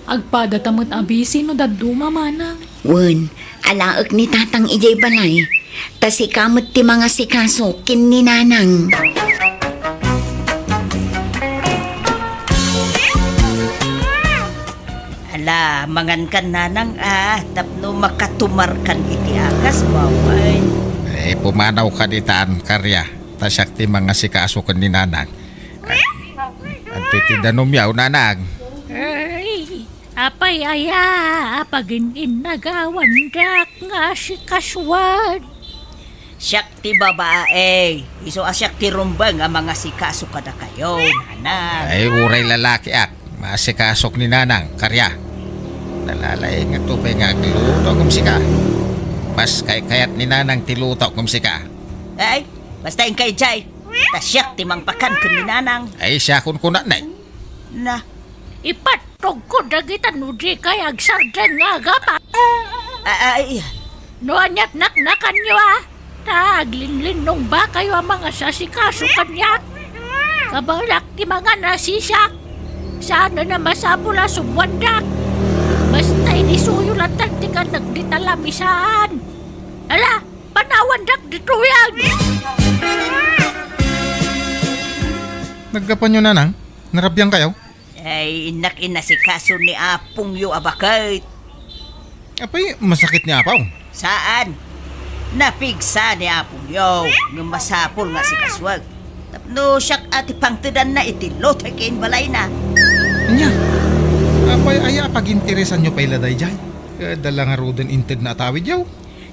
Agpada ta met a busy no dadduma, Manang. Wen, alaek ni Tatang idiay balay. Ta sika met ti mangasikaso ken ni Nanang. Ala, mangankan, Nanang, a, tapno makatumarkan iti agasmo, ay. Eh, pumanawka ditan, Karya. Ta siak ti mangasikaso ken ni Nanang. Ay, adtoy ti danumyo, Nanang. Ay, apay aya a pagin-innagawandak nga asikasuan? Siak ti babae, isu a siak ti rumbeng a mangasikaso kadakayo, Nanang. Ay, uray lalakiak, maasikasok ni Nanang, Karya. Nalalaing nga tubay nga agluto ken sika. Mas kaykayat ni Nanang ti luto ken sika. Ay, basta inkay jay. Ta siak ti mangpakan ken ni Nanang. Ay, siakon kunana, eh. Na. Ipattogko dagita no di kay agsardeng nga agapa. A-, ay. No aniat naknakanyo, a, ta aglinlinnongbakayo a mangasasikaso kaniak. Kabalak ti mangan a sisak. Saan a masapul a subuandak. Basta inisuyo latta ti kannak dita lamisaan. Ala, panawandak ditoy. Naggapuanyo, Nanang? Narabian kayo? Ay, innak inasikaso ni apongyo a baket. Apay, masakit ni Apong? Saan. Napigsa ni apongyo, ngem masapul nga asikasuek. Tapno siak a ti pangtedanna iti lote ken balayna. Ania? Apay, aya a paginteresanyo pay la daydiay? Adda la ngaruden inted na atawidyo?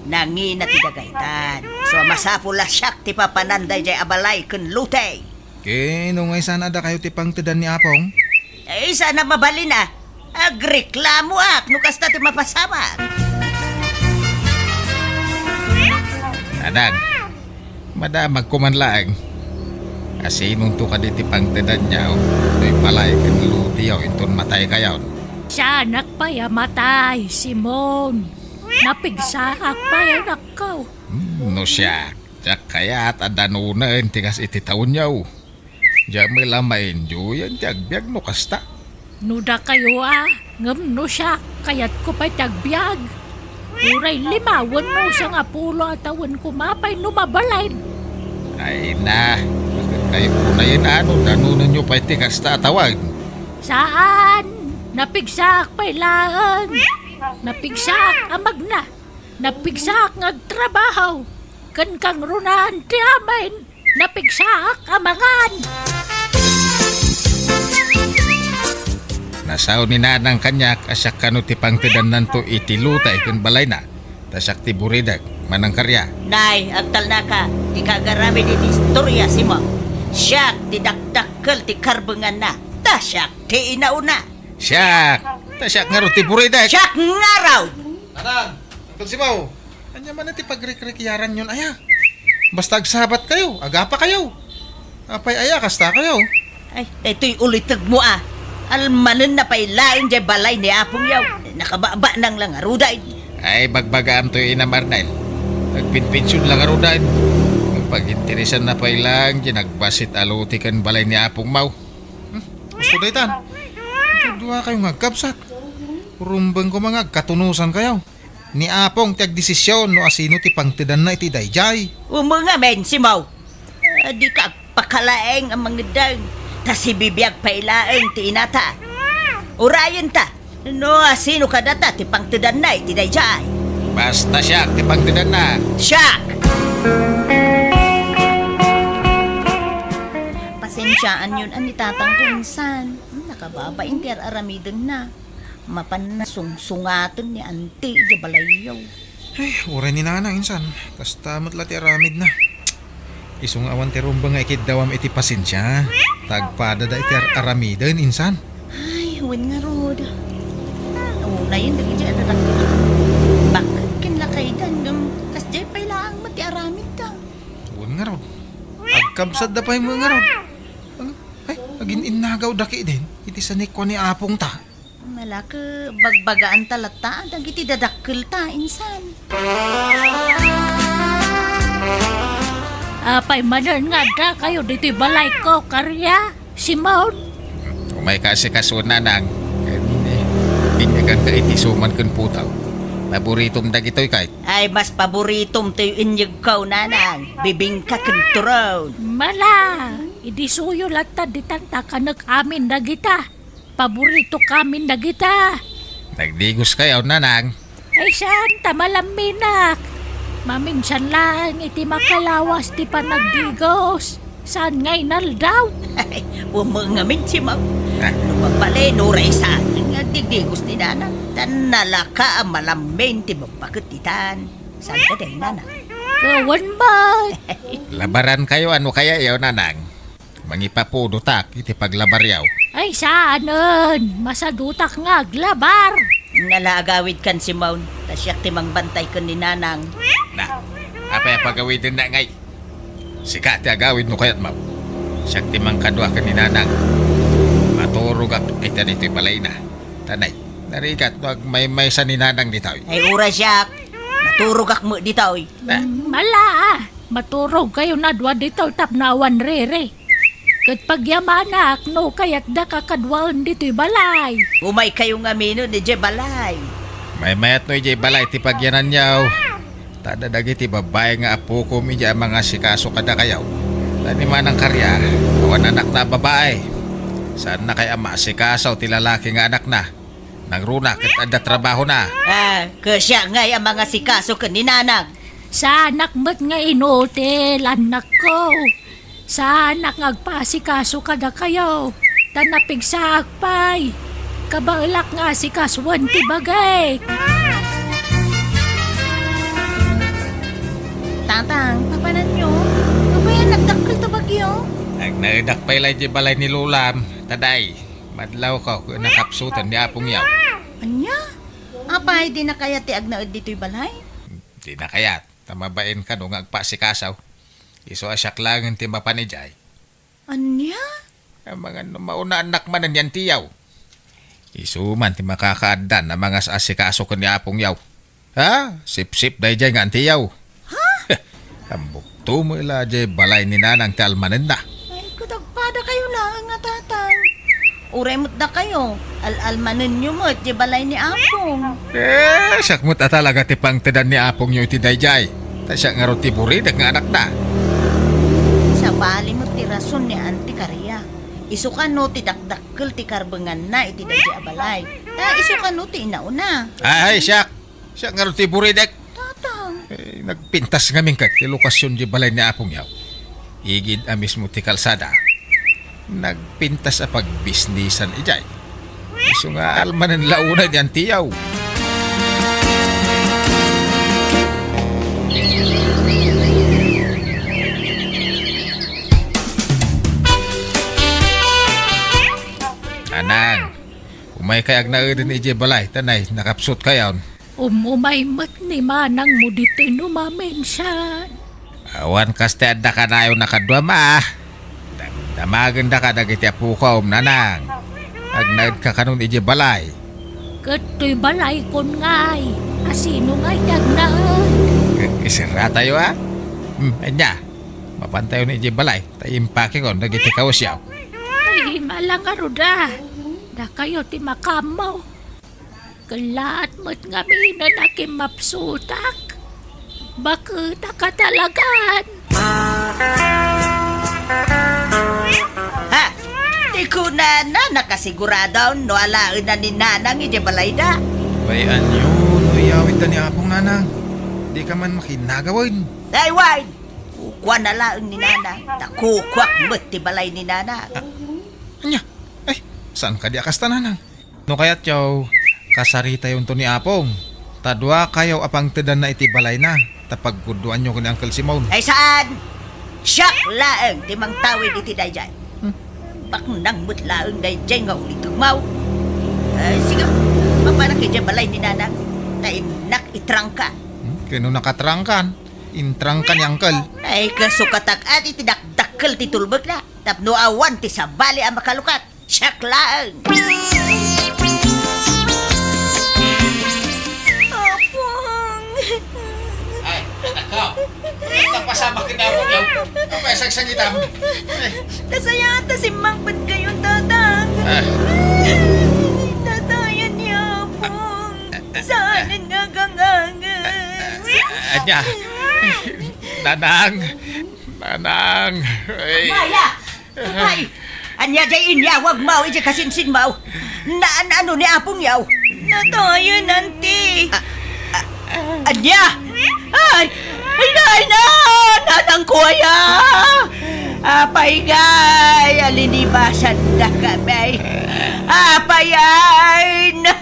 Nangina ti dagaytan. So, masapul a siak ti papanan daydiay a balay ken lote. Ken no nga isana dakayo ti pangtedan ni Apong? Eh, isana mabalin a. Agreklamoak no kasta ti mapasamak. Nanang, madamagko man laeng. Asinonto kadi ti pangtedanyo toy balay ken loteyo inton mataykayon? Sianak pay a matay, Simon. Napigsaak pay, anakko. Hmm, no siak, diak kayat a danonen ti kas iti tawenyo. Diak met la maindiuyan ti agbiag no kasta. No dakayo a, ngem no siak, kayatko pay ti agbiag. Uray lima wenno sangapulo a tawen koma pay no mabalin. Ay na, baket kayo unayen a no danonenyo pay ti kasta a tawen. Saan, napigsaak pay laeng. Napigsaak a magna. Napigsaak nga agtrabaho. Ken kangrunaan ti amin. Napigsaak a mangan. Nasao ni Nanang kaniak a siak kano ti pangtedannanto iti lote ken balayna. Ta siak ti buridek, Manang Karya. Nay, agtalnaka, ti kagaramid iti istoria, Simon. Siak ti dakdakkel ti karbenganna. Ta siak ti inauna. Siak! Ta siak ngarud ti buridek. Siak ngarud! Nanang, Uncle Simaw, ania man ti pagrikrikiaranyon aya? Basta agsabat kayo, agapa kayo. Apay aya, kasta kayo? Ay, daytoy ulitegmo a. Almanen na pay laeng diay balay ni Apong Yaw. Nakababanang lang arudan. Ay, bagbagaam toy Inam Arnel. Agpinpinsion lang arudan. Agpaginteresan na pay lang diay nagbasit a lote ken balay ni Apong Maw. Hmm? Gusto daytan? Kadua kayo nga agkabsat. Rumbeng ko mga agkatunusan kayo. Ni Apong ti agdesisyon no asino ti pangtedanna iti daydiay. Umengamin, Simaw. Adika agpakalaeng a mangeddeng. Ta sibibiag pay laeng ti inata. Urayen ta. No asino kadata ti pangtedanna iti daydiay. Basta siak ti pangtedanna. Siak! Pasensiaanyon a ni tatangko insan. Hmm, nakababain ti ar-aramidenna. Mapan nasungsungaten ni anti idiay balayyo. Ay, uray ni Nanang insan. Kasta met la ti aramidna. Isu nga awan ti rumbeng nga ikiddawam iti pasensia. Ta agpadada iti ar-aramiden insan. Ay, wen ngarud. Unayen dagiti adda dakkel. Baket ken lakaydan ngem kasdiay pay laeng met ti aramidda. Wen ngarud. Agkabsatda pay met ngarud. Ag-, ay, agin-innagawda ketdin iti sanikua ni apongta. Nalaka, bagbagaanta latta dagiti dadakkelta insan. Apay manen nga adda kayo ditoy balayko, Karya? Simon? Umay ka asikaso, Nanang. Ken, eh, inyeganka iti suman ken putaw. Paboritom dagitoy kay? Ay, mas paboritom toy inyegko, Nanang. Bibingka ken turon. Mala, idisuyo latta ditan ta kanek amin dagita. Paborito kamin dagita. Nagdigos kayo, Nanang? Ay, saan ta malamminak? Maminsan laeng iti makalawas ti panagdigos. Saan nga inaldaw? Umengamin, Simaw. Ah. No mabalin, uray saan nga agdigdigos ti Nanang. Ta nalaka a malammin ti mabbaket ditan. Saan ka day, Nanang? Kawan ba? Labaran kayo, ano kaya iyo, Nanang? Mangipapudotak iti paglabaryaw. Ay, saanen! Masadutak nga aglabar! Nala agawidkan, Simon, ta siak ti mangbantay ken ni Nanang. Na, apay a pagawidenna ngay? Sika ti agawid no kayat, Maw. Siak ti mangkadua ken ni Nanang. Maturogak ita ditoy balayna. Tanay, narigat no agmaymaysa ni Nanang ditoy. Ay, uray siak. Maturogak met ditoy. Na. Mala, maturog kayo na dua ditoy tapno awan riri. Ket pagyamanak no kayatda kakaduaen ditoy balay. Umay kayo ngamin idiay balay. Maymayat no idiay balay ti pagyananyo. Ta adda dagiti babbai nga apokom idiay a mangasikaso kadakayo. Ta ni Manang Karya, awan anakna a babbai. Saanna kay a maasikaso ti lalaki nga anakna? Nangruna ket adda trabahona. Ah, ket siak ngay a mangasikaso ken ni nanang. Saanak met nga inutil, annakko. Saanak nga agpaasikaso kadakayo, ta napigsaak pay. Kabaelak nga asikasoen ti bagik. Tatang, papananyo? Apay a nagdakkel ti bagyo? Agnaedak pay la idiay balay ni Lolam, ta day, madlawko ket nakapsutan ni Apong Yaw. Ania? Apay, dina kayat ti agnaed ditoy balay? Dina kayat, ta mabain kano nga agpaasikaso. Isu a siak laengen ti mapan idiay. Ania? Amangan no mauna annak manen ni Antiyaw. Isu man ti makakaaddan a mangas-asikaso ken ni Apong Yaw. Ha? Sipsip daydiay nga Antiyaw. Ha? Ambokto met la diay balay ni Nanang ti almanenna. Ay, ket agpadakayo laeng a tatang. Uray met dakayo, al-almanenyo met diay balay ni Apong. Eh, siak met a talaga ti pangtedan ni Apongyo iti daydiay. Ta siak ngarud ti buridek nga anakna. Sabali met ti rason ni Auntie Karia. Isu kano ti dakdakkel ti karbenganna iti daydiay a balay. Ta isu kano ti inauna. Ay, siak! Siak ngarud ti buridek. Tatang. Eh, nagpintas ngamin ket ti lokasion di balay ni Apong Yaw. Igid a mismo ti kalsada. Nagpintas a pagbisnisan idiay. Isu nga almanen la unay di Antiyaw. Nanang, umay kay agnaeden idiay balay, ta nay, nakapsutkayon. Um-umay met ni manangmo ditoy no maminsan. Awan kas ti adda kanayon a kadua, ma. Damdamagendaka dagiti apukom, nanang. Agnaedka kanon idiay balay. Ket toy balaykon ngay, asino ngay ti agnaed? Ket iserratayo, a? Hmm, ania? Mapantayon idiay balay, ta impakekon dagiti kawesyo. Ay, malangaruda. Dakayo ti makaammo. Kellaat met ngaminen a kimmapsutak. Baketaka talagan. Ha? Ti kunana, nakasigurado no alaenna ni Nanang idiay balayda. Bay-anyo no iyawidda ni Apong, Nanang. Dika man makinnagawen. Ay, wen! Kukuana laeng ni Nanang, ta kukuak met ti balay ni Nanang. Ah, ania? Ay, saan kadi a kasta, Nanang? No kayatyo, kasaritayonto ni Apong. Ta duakayo a pangtedanna iti balayna, ta paggudoanyo ken ni Uncle Simon. Ay, saan? Siak laeng ti mangtawid iti daydiay. Hmm. Baknang met laeng daydiay nga ulitegmo. Ay, sige, mapanak idiay balay ni Nanang, ta innak itrangka. Hmm? Ken no nakatrangkan, intrangka ni Uncle. Ay, kasukatak adi ti dakdakkel ti tulbekna, tapno awan ti sabali a makalukat. Siak laeng. Apong. Ay, anak ko. Ay, nagpasama ka na ako, yaw. Apay a sagsangitam? Ay. Nasayaat ta simmangpet kayo, Tatang. Ah. Natayan ni Apong. Saanen nga gangangen. Ania? Nanang. Nanang. Ay. Maya! Ay! Ania jay inyawagmo iti kasinsinmo? Naan-ano ni Apong yaw? Natayen, Auntie. A-, a-, ania? Ay! Ay, nay, na! Nanangko aya! Apay ngay, a linibasan dakami. Apay ay na!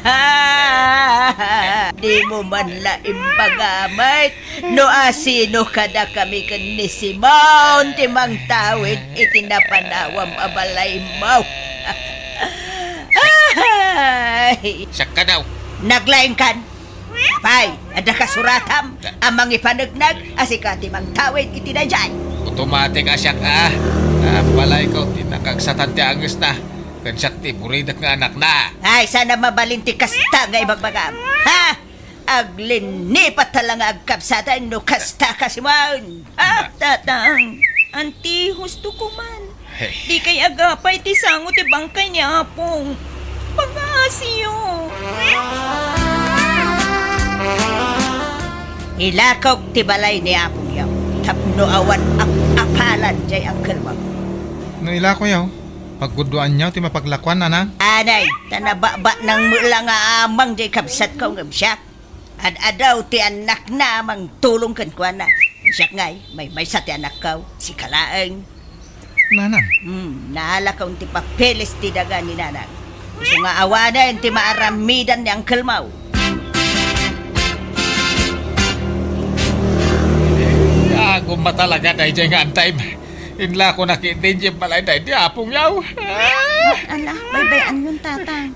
Dimo man la imbaga met no asino kadakami ken ni Simon ti mangtawid iti napanawam a balaymo. Ay! Siak kano. Naglaingkan. Apay, adda kasuratam a mangipanegneg a sika ti mangtawid iti daydiay? Automatic a siak, a. A, balayko ti nakagsatan ti angesna. Ken siak ti buridek nga anakna. Ay, saan a mabalin ti kasta nga ibagbagam. Ha? Aglinipat ta la nga agkabsatan no kasta ka, Simon. Ah, Tatang, Auntie, husto ko man. Hey. Di kay agapay ti sango ti bangkay ni Apong. Pagaasiyo. Ilakok ti balay ni Apong yaw, tapno awan ap-apalan jay angkelmo. No ilakoyo, Pagguduanyo ti mapaglakuan, nanang? Anay, ta nababa nang mula nga amang jay kabsatko ngem siak. Ad-adaw ti annakna mangtulong kenkuana. Siak ngay, maymaysa ti anakko, sika laeng. Nanang. Hmm, naalakon ti papeles ti daga ni nanang. Isu nga awanen ti maaramidan ni uncle mo. Agumma talaga dayjay nga antay. Inlakonak iti idiay balay daydi apongyo. Ala, baybay-anyon, tatang.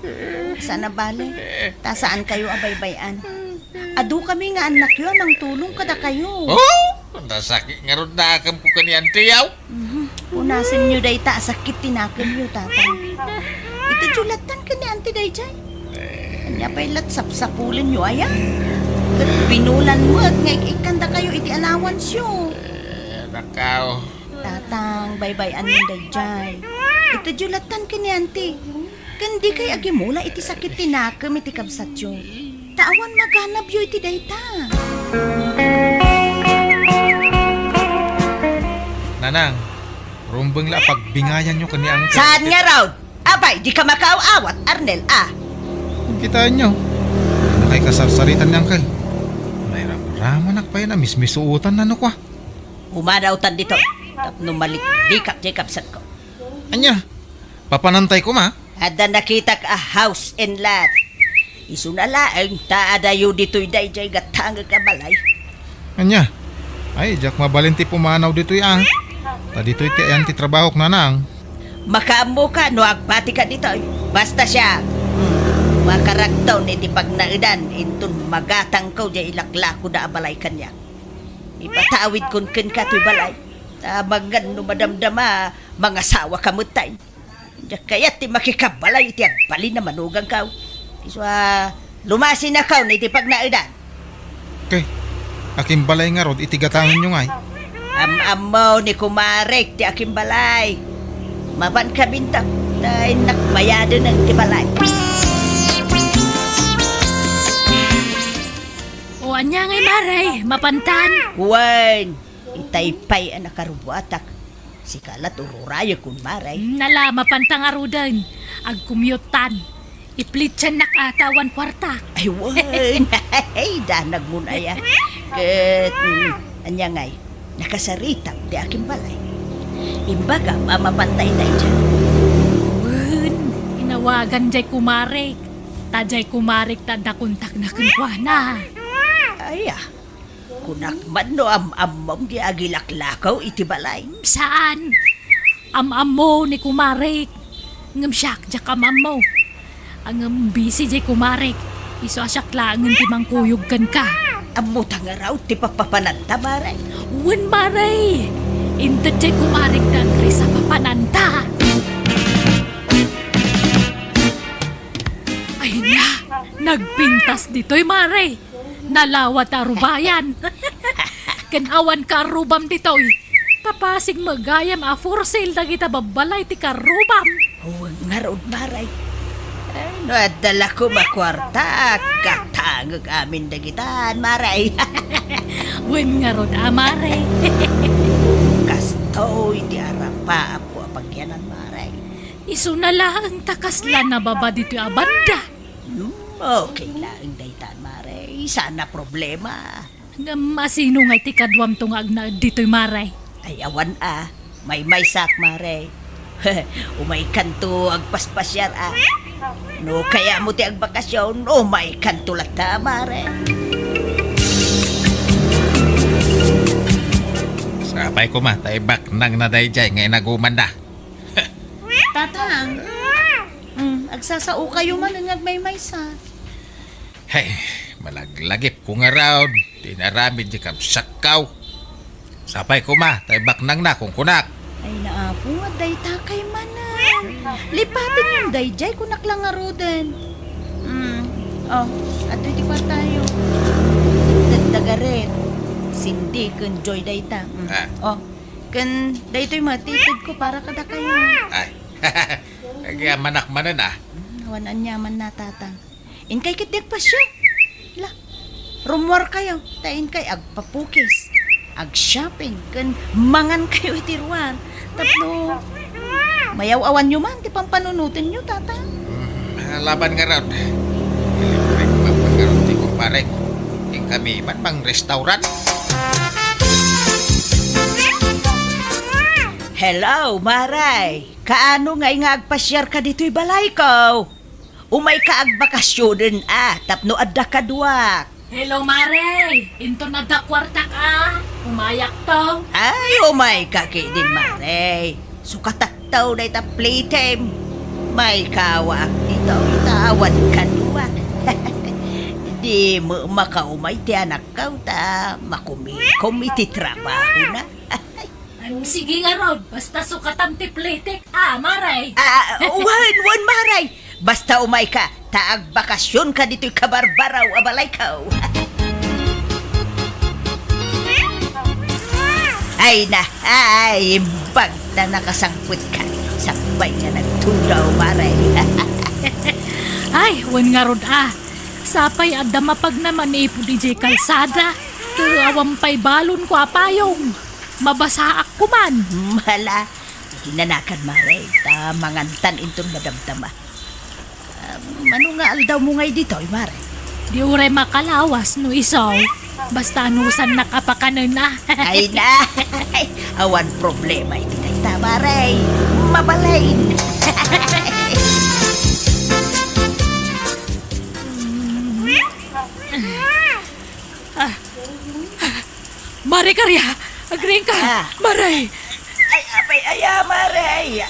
Saan a bale? Ta saan kayo a baybay-an. Adu kami nga annakyo a mangtulong kadakayo. Oh, nasakit ngarud nakemko ken ni antiyo. Mhm. Unasenyo dayta a sakit ti nakemyo, tatang. Iti diyo lattan ken ni anti dayjay. Ania pay lat sapsapulenyo aya? Ket binulan met nga ik-ikkandakayo iti allowance-yo. Eh, nakaw. Tatang, baybay-anyon dayjay. Iti diyo lattan ken ni anti. Ken dikay agimula iti sakit ti nakem iti kabsatyo. Ta awan maganabyo iti dayta. Nanang, rumbeng la a pagbingayanyo ken ni Uncle. Saan ngarud? Apay, dika makaaw-awat, Arnel, a? Kitaenyo. Nakay kasarsaritan ni Uncle. Nairamramanak pay a mismisuotan nano kua. Umanawtan ditoy, tapno maliklikak jay kabsatko. Ania? Papanantay koma? Adda nakitak a house and lot. Isuna laeng ta adayo ditoy dayjay gatangek a balay. Ania? Ay, diak mabalin ti pumanaw ditoy a. Ta ditoy ti ayan ti trabahok, nanang. Makaammoka no agpatika ditoy. Basta siak, hmm, makarakton iti pagnaedan inton magatangko jay ilaklakoda a balay kaniak. Ipatawidkon kenka toy balay. Ta amangan no madamdama, mangasawaka met tay. Diak kayat ti makikabalay iti agbalin a manuganko. Isu a, lumasinakon iti pagnaedan. Ket, akimbalay ngarud iti gatangenyo ngay? Am-ammo ni kumarek ti akimbalay. Mapan kabintak, ta innak bayadenan ti balay. O, ania ngay, Mare? Mapantan? Wen, itay pay a nakarubuatak. Sika la ti ururayekon, Mare. Nala, mapanta ngaruden. Agcommute-tan. Iplitsannak a ta awan kuarta. Ay, wen. Ay, danagmon aya. Ket, mm, ania ngay, nakasaritam ti akimbalay. Imbagam a mapanta ita idiay. Wen, inawagan jay kumarek. Ta jay kumarek ta adda kontakna kenkuana. Aya, kunak man no am-ammom ti agilaklakaw iti balay. Saan. Am-ammo ni kumarek. Ngem siak, diak am-ammo. Ngem busy jay kumarek. Isu a siak laengen ti mangkuyog kenka. Ammota ngarud ti papapananta, Mare? Wen, Mare. Inted jay kumarek ti address a papananta. Ay na, nagpintas ditoy, Mare. Nalawa ti arubayan. Ken awan kaarrubam ditoy. Ta pasig met gayam a for sale dagita babbalay ti kaarrubam. Wen ngarud, Mare. Ay, no adda la koma kuarta, katangek amin dagitan, Mare. Wen ngarud a, Mare. Kastoy ti arapaapko a pagyanan, Mare. Isuna laeng ta kasla nababa ditoy a banda. Hmm, okay laeng daytan, Mare. Saan a problema. Ngem asino ngay ti kaduamto nga agnaed ditoy, Mare? Ay, awan a. Maymaysak, Mare. Umaykanto agpaspasiar a. No kayatmo ti agbakasyon, umaykanto latta, Mare. Sapay koma, ta ibaknangna daydiay nga inagumanna. Tatang, mm, agsasaokayo manen nga agmaymaysa. Hey, malaglagipko ngarud ti inaramid ti kabsatko. Sapay koma, ta ibaknangna, kunkunak. Ay, naapo, adda itakay manen. Lipatenyon daydiay, kunak la ngaruden. Mm, oh, adtoy ti kuartayo. Ited da Gareth, Cindy, ken Joy dayta. Mm. Ah. Oh, ken daytoy met ti itedko para kadakayo. Ay. Agyamanak manen, ah. Mm, awan aniamanna, Tatang. Inkay ketdi agpasio. La, rummuarkayo, ta inkay agpapukis, agshopping, ken mangankayo iti ruar. Tapno Mayaw-awanyo man ti pampanunotenyo, Tatang. Hmm, laban ngarud. Ilibrek man ngarud ti kumparek. Inkami man mangrestaurant. Hello, Mare. Kaano ngay nga agpasiarka ditoy balayko? Umayka agbakasionen a tapno adda kaduak. Hello, Mare. Inton adda kuartak a, umayakto. Ay, umayka ketdin, Mare. Sukatakto dayta playtime. Maikawaak ditoy ta awan kaduak. Di met makaumay ti anakko ta makumikom iti trabahona. Ay, sige ngarud, basta sukatam ti playtek. Ah, Mare. Ah, wen, wen, Mare. Basta umayka, ta agbakasionka ditoy kabarbaraw a balayko. Ay na, ay, imbag ta nakasangpetka. Sakbay nga nagtugaw, Mare. Ay, wen ngarud a. Sapay adda mapagna manipud idiay kalsada. Ket awan pay balonko a payong. Mabasaak koman. Hala, dinanakan, Mare, ta mangantan inton madamdama. Ah, mano nga aldawmo ngay ditoy, Mare? Di uray makalawas no isu. Basta anusannak a pakanen a. Ay na, awan problema iti dayta, Mare. Mabalin. Ah. Mare Karia, agriingka. Ah. Mare. Ay, apay aya, Mare?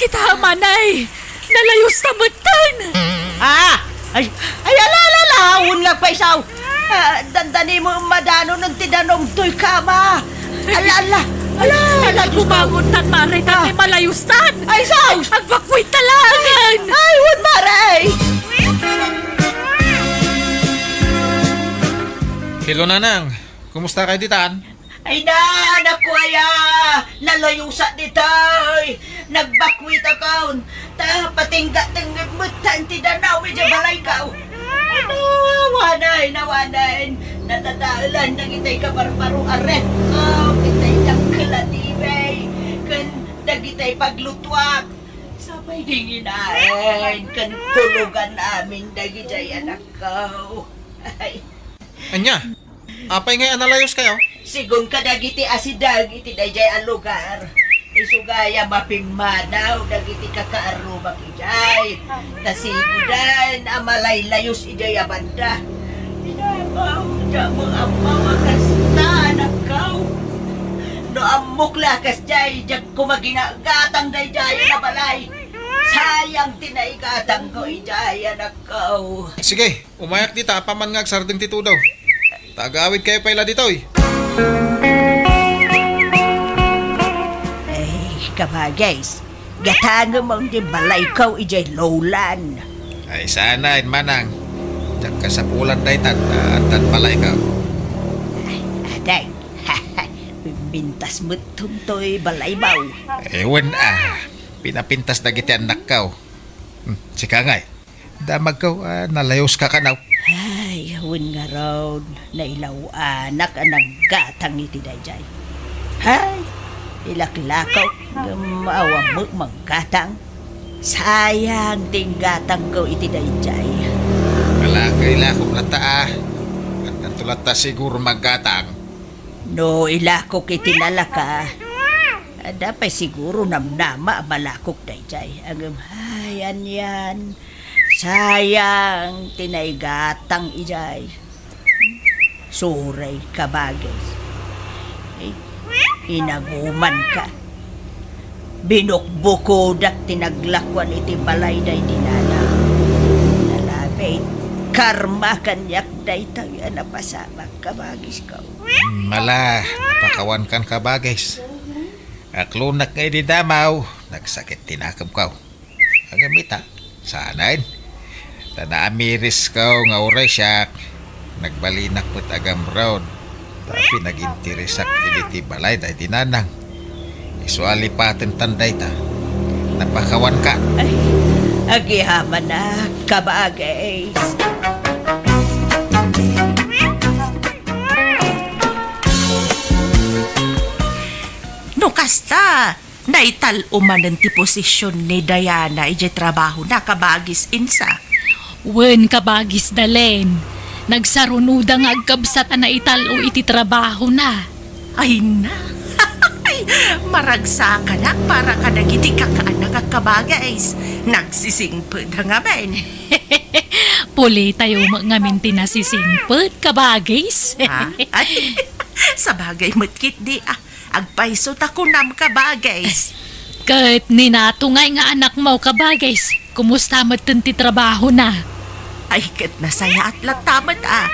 Kita, Manay. Nalayusta metten. Ah! Ay, ay, ala, ala, ala, wen nga agpaysaw. Ah, dandani mo madanon ti danum toy kama. Ala, ala. Ala, ala, Diyos ko. Kumangutan, Mare, ta Ah. Malayustan. Ay, sus! Agbakwit talagen. Ay, wen, Mare. Hello, Nanang. Kumusta kayo ditan? Ay na, naku aya, nalayusak ditoy. Nagbakwitakon. Ta patingga-tingged metten ti danum idiay balayko. Ano, awanen, awanen. Natataelan dagitay kabarbaro a ref ko, kitay dakkel a T V, ken dagitay paglutuak. Sapay dinginaen ken kulogan amin dagijay anakko. Ay. Ania? Apay ngay a nalayuskayo? Sigun kadagiti asideg iti dayjay a lugar, isu gayam a pimmanaw dagiti kakaarrumak idiay, ta sigudan a malaylayus idiay a banda. Inamaw, diak met ammo a kasta, anakko. No ammok la a kasdiay, diak koma ginagatang dayjay a balay. Sayang ti naigatangko idiay, anakko. Sige, umayak dita, apaman nga agsardeng ti tudo. Ta agawidkayo pay la ditoy. Ay, kabagis, gatangem ti balayko idiay Lowland. Ay, saan, Manang. Diak kasapulan daytan, ta addan balayko. Ay, aday. Pimpintas met toy balaymo. Ewan a. Pinapintas dagiti annakko. Hmm, sika ngay. Damagko a nalayuska kano. Ay, wen ngarud, nailaw-anak a naggatang iti dayjay. Ay, ilaklako, ngem awan met manggatang. Sayang ti inggatangko iti dayjay. Ala, kailakom latta a. Addanto latta siguro manggatang. No ilakok iti nalaka, adda pay siguro namnama a malakok dayjay. Ngem, ay, anian, sayang ti naigatang idiay. Sorry, kabagis. Eh, inagumanka. Binukbukodak ti naglakuan iti balay daydi nanang. Nalabit, karma kaniak daytoy a napasamak, kabagisko. Mala, napakawankan, kabagis. Aklonak nga idi damaw, nagsakit ti nakemko. Agam ita, saanen. Ta naamirisko nga uray siak, nagbalinak met agamrod. Ta pinagintirisak iti balay daydi nanang. Isu a lipatentan dayta. Napakawanka. Ay, agyamanak, kabagis. No kasta, Naital-o manen ti posisyon ni Diana idiay trabahona, kabagis Insa. Wen, kabagis Dalen. Nagsarunoda nga agkabsat a naital-o iti trabahona. Ay na. Maragsakanak para kadagiti kakaanakak, kabagis. Nagsisingpet ngamin. Pulitayo met ngamin ti nasisingpet, kabagis. Ha? Ay, sabagay met ketdi, ah. Agpayso ta kunam, kabagis. Ket ni Nato ngay nga anakmo, kabagis, kumusta metten ti trabahona? Ay, ket nasayaat latta met, ah.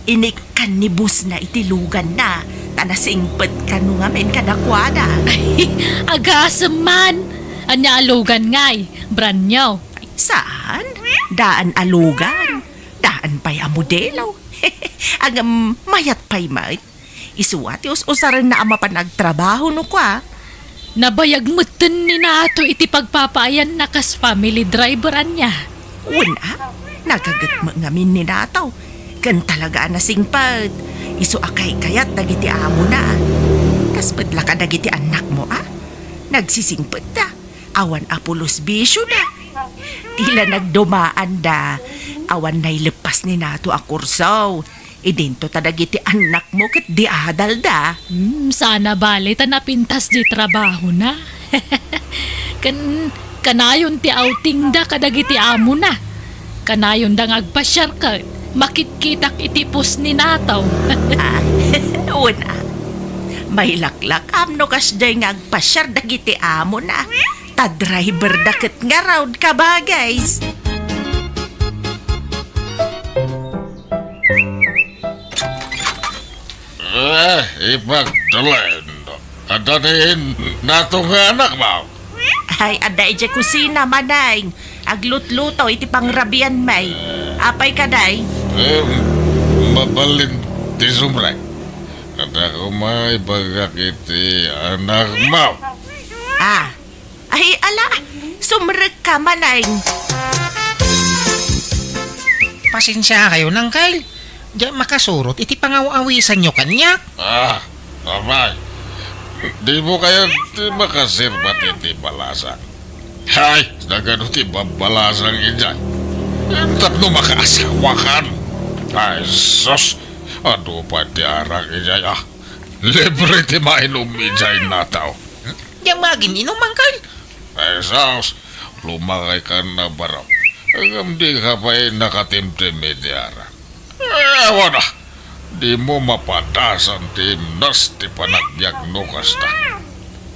Inikkan ni bossna iti luganna, ta nasingpet kano ngamin kadakuada. Ay, agasem man. Ania a lugan ngay? Brand new? Saan? Daan a lugan. Daan pay a modelo. Ngem mayat pay met. Isu a ti us-usarenna a mapan agtrabaho no kua. Nabayag metten ni Nato iti pagpapaayanna kas family driver ania. Wen a, nagaget met ngamin ni Nato. Ken talaga a nasingpet. Isu a kaykayat dagiti amona. Kas met la kadagiti annakmo a. Nagsisingpet da. Awan a pulos bisiona. Ti la nagdumaanda. Awan naileppas ni Nato a kurso. Idinto ta dagiti annakmo ket di adalda. Hmm, sana bale ta napintas di trabahona. Ken kanayon ti outingda kadagiti amona. Kanayonda nga agpasiar ket makitkitak iti post ni Nato. Ah, wen a. Mailaklakam no kasdiay nga agpasiar dagiti amona. Ta driverda ket ngarud, kabagis. Eh, ipagtuloy. Adda ni Nato nga anakmo? Ay, adda idiay kusina, Maneng. Aglutluto iti pangrabian, may. Apay kadi? Eh, mabalin ti sumrek. Adda koma ibagak iti anakmo. Ah, Ay, ala, sumrekka, Maneng. Pasensiakayon, Angkel. Diak makasurot iti pangaw-awisanyo kaniak. Ah, apay. Dimo kayat ti makasirbat iti balasang? Hay, nagano ti babbalasang idiay? Tapno makaasawakan. Ay, sus! Adu pay ti arak idiay, ah. Libre ti mainum idiay, Nato. Diak magin-inum, Angkel. Ay, sus, lumakayka a barok. Ngem dika pay nakatimtim iti arak. Ay, awan a, dimo mapadasan ti imnas ti panagbiag no kasta.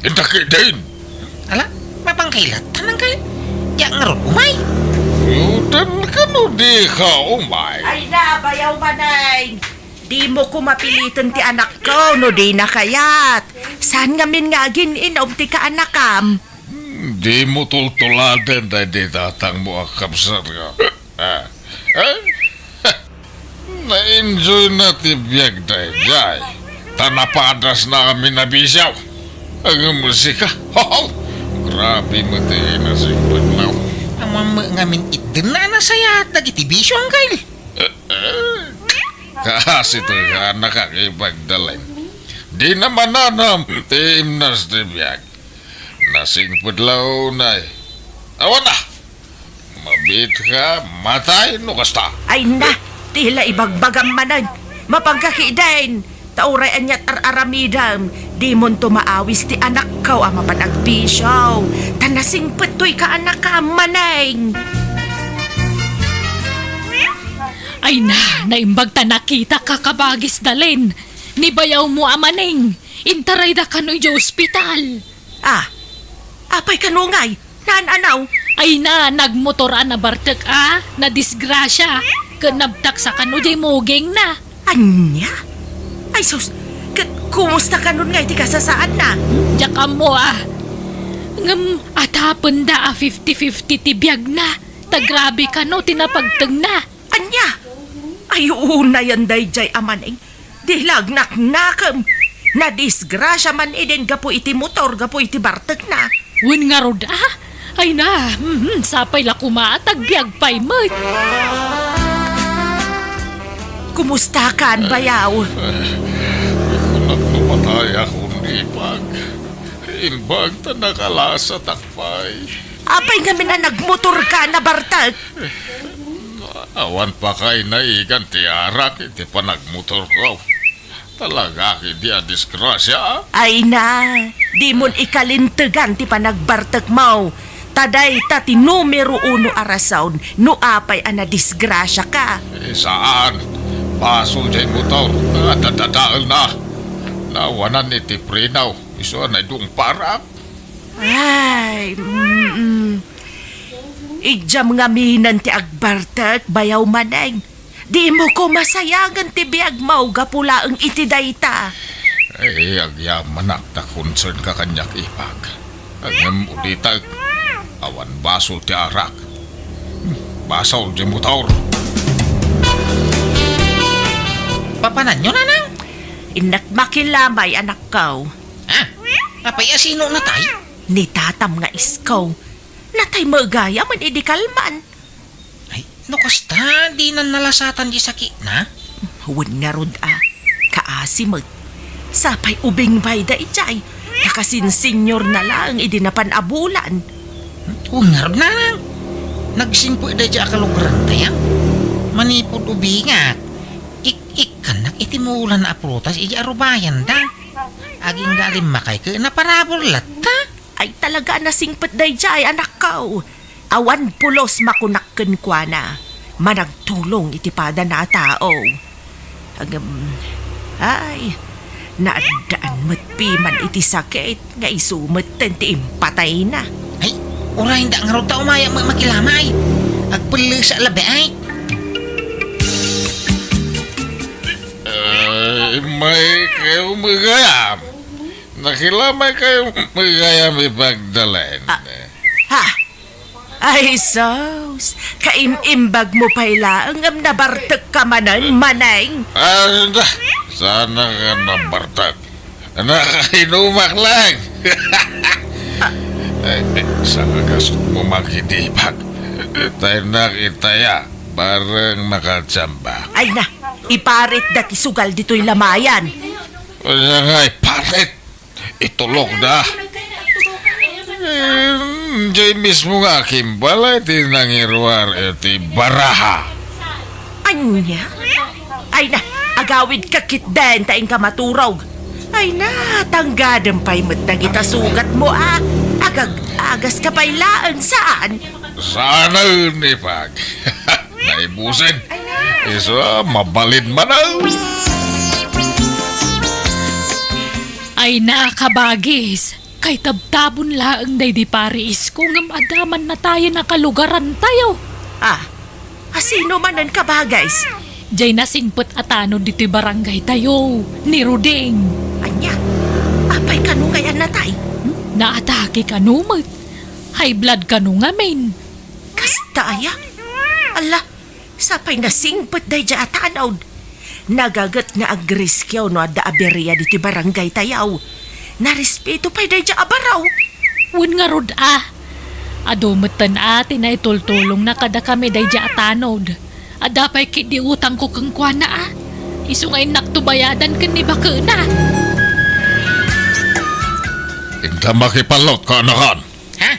Inta ketdin. Ala, mapangkailat, Angkel. Diak ngarud umay. Uray kano dika umay. Ay na, bayaw, Maneng. Dimo koma piliten ti anakko no dina kayat. Saan ngamin nga agin-inum ti kaanakam? Hmm, dimo tultuladen daydi tatangmo a kabsat nga. Ah, eh? Na-enjoyna ti biag daydiay. Ta napadasna amin a bisio. Ngem sika, ho, ho! Grabe met ti nasingpetmo. Ammom met ngamin itdenna a nasayaat dagiti bisio, Angkel. Eh, eh. Kaasi toy nga anak a ibagdalen. Dina mananam ti imnas ti biag. Nasingpet la unay. Awan a! Mabiitka, matay no kasta. Ay na, ti la ibagbagam manen. Mapangkakiden. Ta uray aniat ar-aramidem, dimonto maawis ti anakko a mapan agbisio. Ta nasingpet toy kaanakam, Maneng. Ay na, naimbag ta nakitak, kabagis Dalen. Ni bayawmo a Maneng, intarayda kano idiay ospital. Ah, apay kano ngay? Naan-anaw? Ay na, nagmotor a nabartek a nadisgrasia, ket nabtaksa kano diay mugingna. Ania? Ay sus, ket kumusta kanon ngay ti kasasaadna? Diak ammo a. Ngem atapenda a fifty fifty ti biagna, ta grabe kano ti napagtengna. Ania? Ay, unayen daydiay a Maneng. Di la agnaknakem. Nadisgrasia man idin gapu iti motor, gapu iti bartekna. Wen ngarud a? Ay na, mhm, sapay la koma ta agbiag pay met. Kumustakan, bayaw? Kunak no matayakon, ipag. Imbag ta nakalasatak pay. Apay ngamin a nagmotorka, nabartek? Awan pa kay naigan ti arak iti panagmotorko. Talaga idi a disgrasya? Ay na, dimon ikalintegan ti panagbartekmo. Ta dayta ti numero uno a rason no apay a nadisgrasiaka. Eh, saan? Basol jay motor. Nadadadaelna. Nawanan iti preno. Isu a naidungparak. Ay, mm. Idiam ngaminen ti agbartek, bayaw manen. Dimo ko masayangen ti biagmo gapu laeng iti dayta. Ay, agyamanak ta concern ka kaniak, Ipag. Ngem ulitek, awan basol ti arak. Basol ti motor. Papananyo, nanang? Innak makilamay, anakko. Ha? Apay a sino natay? Ni tatam nga isko. Natay met gayam idi kalman. Ay, no kasta, dinan nalasatan di sakitna? Wen ngarud a. Kaasi met. Sapay ubing pay daydiay. Nakasinsinyor na laeng idi napan a bulan. Wen ngarud, nanang. Nagsingpet daydiay a kalugaran tayo. Manipud ubingak. Ik-ikkannak iti mulan a prutas idi arubayanda. Agingga limmakay ket naparabur latta. Ay, talaga a nasingpet daydiay, anakko. Awan pulos makunak kenkuana. Managtulong iti padana a tao. Agem, ay, naaddaan met piman iti sakit nga isu metten ti impatayna. Ay, uray da ngarud ta umayam met makilamay. Agpellesa labi ay. Ay, may kayo magayam. Nakilamay kayo magayam, Ipagdalen. Ah, ha? Ay, sus! Kaim-imbag mo pay laeng ngem nabartek ka manen, Maneng. Ay, na, sana ka nabartek. Nakainumak lang. Ay, ay, saan ka gasot mo makidipag? Tayo nakitaya, parang makatsamba. Ay na, iparit dati sugal ditoy lamayan. Kanya nga iparit. Itulog na. Eh, jay mismo nga akimbal ti nangiruar iti baraha. Ania? Ay na, agawid ka ketdin ta inka maturog. Ay na, tanggadem pay met dagita sugat mo a. Agag-agas ka pay laeng saan. Saan ni pag? Naibusen. Isu a, mabalin man a. Ay na, kabagis. Kay tabtabon laeng daydi pariisko ngem adda man natayen a kalugarantayo. Ah, asino manen, kabagis? Jay nasingpet a tanod ditoy barangaytayo, ni Ruding. Ania? Apay kano ngay a natay? Hmm? Naatake kano met. High blood kano ngamin. Kasta aya? Ala, sapay nasingpet daydiay a tanod. Nagaget nga agriskiw no adda aberia ditoy barangaytayo. Narespeto pay daydiay a baro. Wen ngarud a. Adu metten a ti naitultulongna kadakami daydiay a tanod. Adda pay ketdi utangko kenkuana a. Isu nga innakto bayadan ken ni bakena. Inta makipallot, kaanakan. Ha?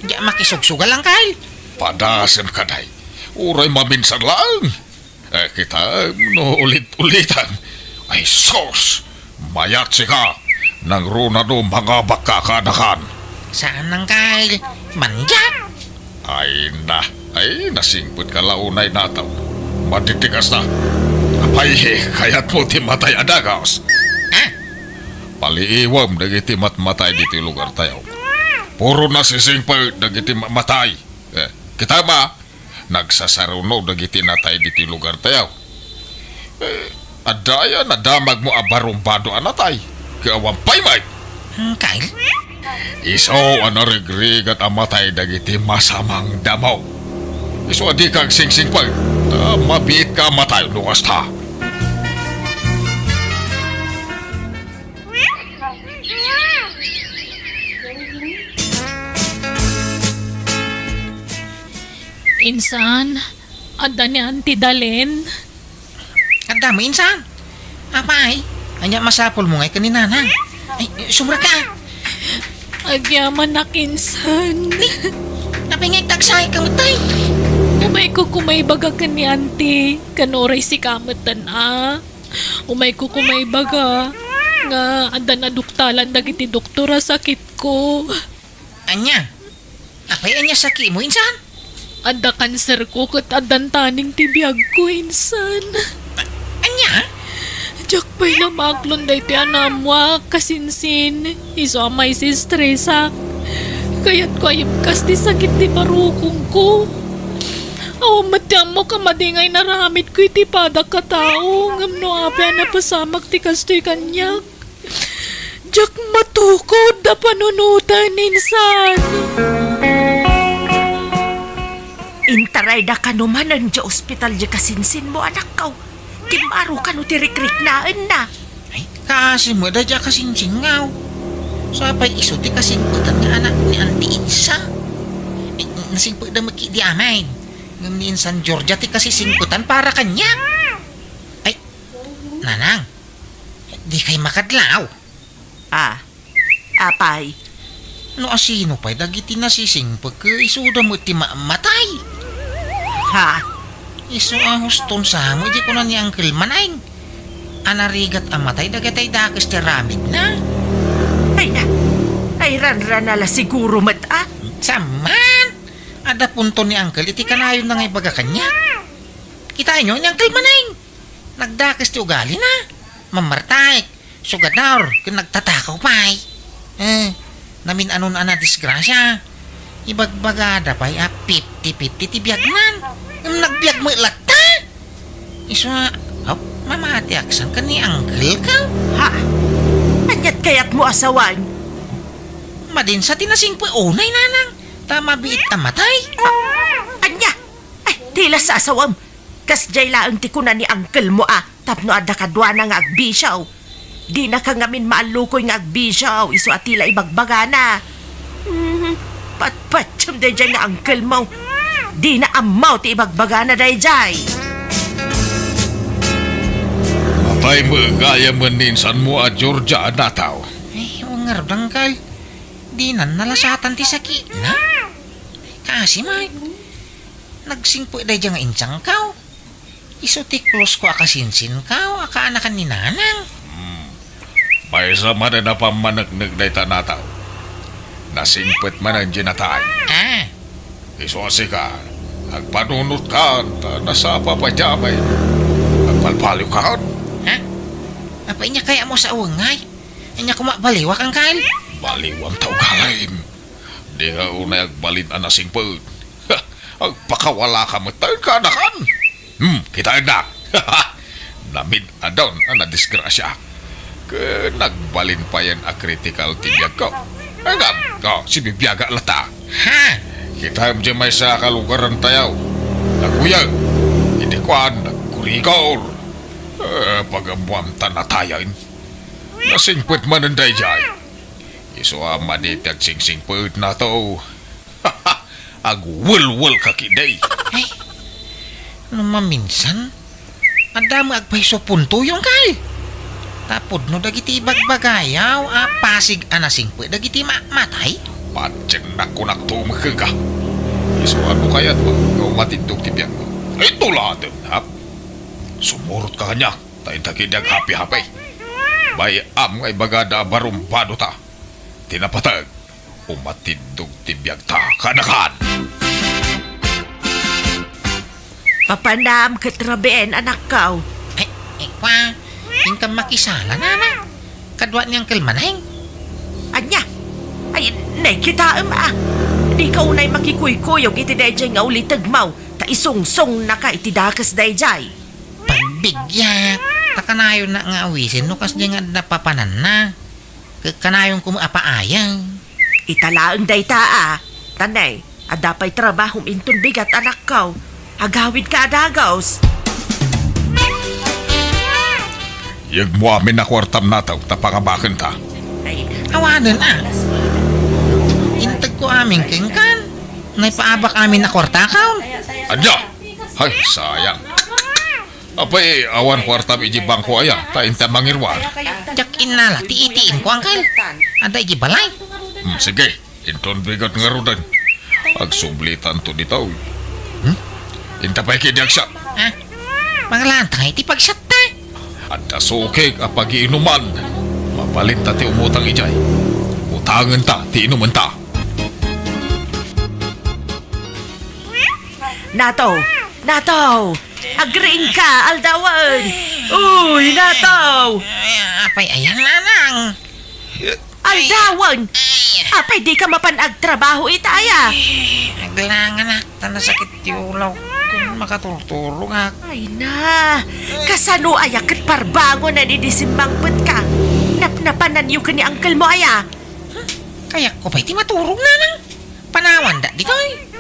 Diak makisugsugal, Angkel. Padasen ka, day. Uray maminsan laeng. Eh, kitaem no ulit-ulitan. Ay, sus! Mayat sika! Nangruna no mangabak ka, kaanakan. Saan, Angkel? Mandiak? Ay na, ay, nasingpet ka la unay nataw. Matitikas na. Apay, kayat mo ti matay a dagus? Ha? Paliiwem dagiti matmatay ditoy lugartayo. Puro nasisingpet dagiti matmatay. Eh, kita ma, nagsasaruno dagiti natay ditoy lugartayo. Eh, adda aya nadamagmo a barumbado a natay? Ket awan pay met. Hmm, Kyle? Isu a narigrigat a matay dagiti masamang damo. Isu a dika agsingsingpet, ta mabiitka a matay no kasta. Insan, adda ni Auntie Dalen. Adda mo, insan? Apay, ania masapulmo ngay ken ni Nanang? Ay, sumrek ka! Agyamanak, insan. Apay nga agtagsay ka met, tay? Umayko koma ibaga ken ni Auntie, ken uray sika metten a. Umayko koma ibaga nga addan aduktalan dagiti doktor a sakitko. Ania? Apay, ania sakitmo, insan? Adda kanserko ket addan taning ti biagko, insan. A-, ania? Diak pay la maaklon daytoy a naammoak, kasinsin. Isu a maisistresak. Kayatko a ibkas ti sakit ti barukongko. Awan met ti ammok a madi nga inaramidko iti padak a tao, ngem no apay a napasamak ti kastoy kaniak. Diak matukod a panunoten, insan. Intarayda kano manen idiay ospital diay kasinsinmo, anakko. Timmaro kano ti rikriknaenna. Ay, kaasi met daydiay a kasinsinko. Sapay isu ti kasingpetan nga anak ni Auntie Insa. Ay, nasingpetda met idi amin. Ngem ni Insan Georgia ti kasisingpetan para kaniak. Ay, Nanang, dikay makadlaw. Ah, apay? No asino pay dagiti nasisingpet ket isuda met ti ma-, matay. Ha? Isu a huston sa met idi kuna ni Uncle Maneng a narigat a matay dagiti dakes ti aramidna. Ay na, ay ranrana la siguro met a. Saan man? Adda punto ni Uncle iti kanayonna nga ibaga kaniak. Kitaenyo ni Uncle Maneng. Nagdakes ti ugalina. Mammartaek, sugador, ken nagtatakaw pay. Eh, namin-anon a nadisgrasia. Ibagbagada pay a fifty fifty ti biagnan. Ngem nagbiag met latta. Isu a, hop, mamatiak san ken ni Uncle ka? Ha? Aniat kayatmo a sawen? Madin sa ti nasingpet unay, Nanang, ta mabiit a matay. Ania? Ay, ti la sasawem. Kasdiay laeng ti kuna ni uncle mo a tapno adda kaduana nga agbisio. Dinaka ngamin maallukoy nga agbisio isu a ti la ibagbagana. Hmm, patpatiem daydiay nga uncle mo. Dina ammo ti ibagbagana daydiay. Matay met gayam ni insanmo a Georgia a nataw. Ay, o ngarud, uncle. Dinan nalasatan ti sakitna. Kaasi met. Nagsingpet daydiay nga insangko. Isu ti close ko a kasinsinko a kaanakan ni Nanang. Hmm. Maysa manen a pammaneknek dayta nataw. Nasingpet manen diay natay. Ah. Isu a sika, agpanunotkan ta nasapa pay ti amin. Agbalbaliwkan. Ha? Apay, ania kayatmo a sawen, ngay? Ania koma baliwak, uncle? Baliwam ta ugalim. Dika unay agbalin a nasingpet. Agpakawalaka met ta kaanakan. Hmm, kitaennak. Namin-adon a nadisgrasiaak. Ket nagbalin payen a critical ti biagko. Ngem, oh, sibibiagak latta. Ha? Kitaem diay maysa a kalugarantayo. Naguyeg. Idi kuan, nagkurigor. Eh, pag-ammoam ta natayen. Nasingpet manen daydiay. Isu a madi ti agsingsingpetna to. Agwelwelka ketdi. Ay, no maminsan, adda met agpayso puntoyo, uncle. Ta pudno dagiti ibagbagayo a pasig a nasingpet dagiti ma-, matay. Patiennak kunak to met kenka. Isu a no kayatmo nga umatindog ti biagmo. Ay, tuladen, ha? Sumurotka kaniak. Ta inta ketdi aghapihapi. Bay-am nga ibagada a barumbadota. Ti napateg, umatindog ti biagta kaanakan. Papanam ket rabien, anakko. Ay, ay, kwa, inka makisala, Nana. Kadua ni Uncle Maneng. Ania? Ay, nay, kitaem, a. Dika unay makikuykuyog iti daydiay nga ulitegmo, ta isungsungnaka iti dakes daydiay. Pagbigyak, ta kanayonna nga awisen no kasdiay nga adda papananna. Ket kanayonko met a paayeng. Ita laeng dayta a, ta nay, adda pay trabahom inton bigat, anakko. Agawidka a dagus. Yegmo amin a kuartam nataw ta pangabakenta. Ay, awanen a. Integko amin kenkan. Naipaabak amin a kuartakon. Ania? Ay, sayang. Apay, awan kuartam iti bangko aya, ta inta mangiruar. Diak innala ti ATM ko, Uncle. Adda iti balay. Hmm, sige, inton bigat ngaruden. Agsublitanto ditoy. Hmm? Inta pay ket diak siak. Ha? Panglantang iti pagsatta. Adda sukik a pagiinuman. Mabalinta ti umutang idiay. Utangenta ti inumenta. Nato! Nato! Agriingka, aldawen! Uy, Nato! Ay, apay, ayan, nanang. Aldawen! Ay. Apay, dika mapan agtrabaho ita aya? Ay, aglanganak, ta nasakit ti ulawko. Makatultulongak. Ay na, kasano aya ket parbangonen idi simmangpetka? Napnapananyo ken ni uncle mo aya? Kayatko pay ti maturog, nanang. Panawanda ditoy.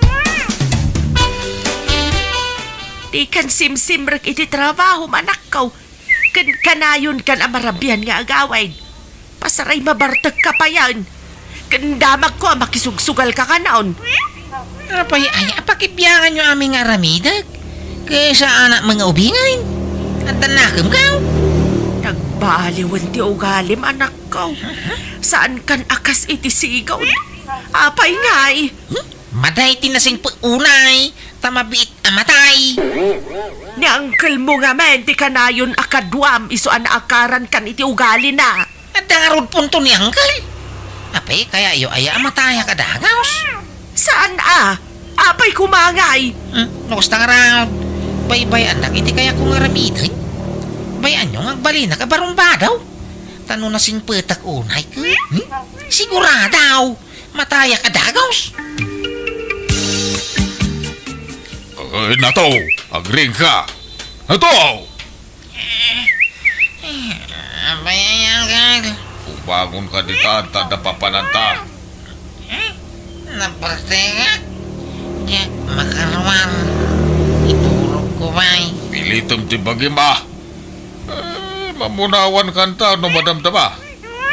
Dikan simsimrek iti trabahom, anakko. Ken kanayonkan a marabian nga agawid. Pasaray mabartekka payen. Ken damagko a makisugsugalka kanon. Apay aya a pakibianganyo amin nga aramidek? Ket saanak nga ubingen? Adda nakemka? Nagbaliwen ti ugalim, anakko. Saankan a kas iti sigud. Apay ngay? Hmm? Matay ti nasingpet unay, ta mabiit a matay. Ni uncle mo ngamin ti kanayon a kaduam isu a naakarankan iti ugalina. Adda ngarud punto ni uncle. Apay, kayatyo aya a matayak a dagaws? Saan a? Apay koma ngay? Hmm, no kasta ngarud, baybay-annak iti kayatko nga aramiden. Bay-anyo nga agbalinak a barumbadaw. Ta no nasingpetak unay ket, hmm? Sigurado! Matayak a dagaws! Ay, Nato! Agriingka! Nato! Apay aya, uncle? Umangonka ditan, ta adda papananta. Eh? Nabartekak? Diak makaruar. Iturogko pay. Pilitem ti bagim a. Eh, mamunawan kanta no madamdama.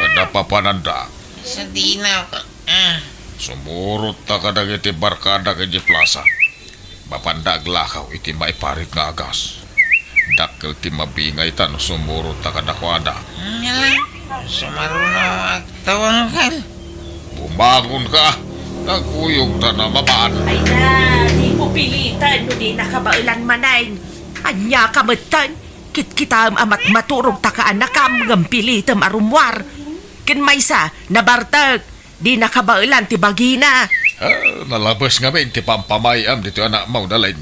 Adda papananda. Sadino, ah. Sumurotta kadagiti barkadak idiay plasa. Mapanda aglakaw iti maiparit nga agas. Dakkel ti mabingayta no sumurotta kadakuada. Ngala, sumaruno agtawangkal. Bumangonka, nagkuyogta na mapan. Ay na, dimo piliten no di nakabaelan manen. Ania ka metten? Kitkitaem a matmaturog ta kaanakam ngem pilitem a rummuar. Ken maysa, nabartek, di nakabaelan ti bagina. Ah, nalabes ngamin ti pampamay-am ditoy anakmo, Dalin.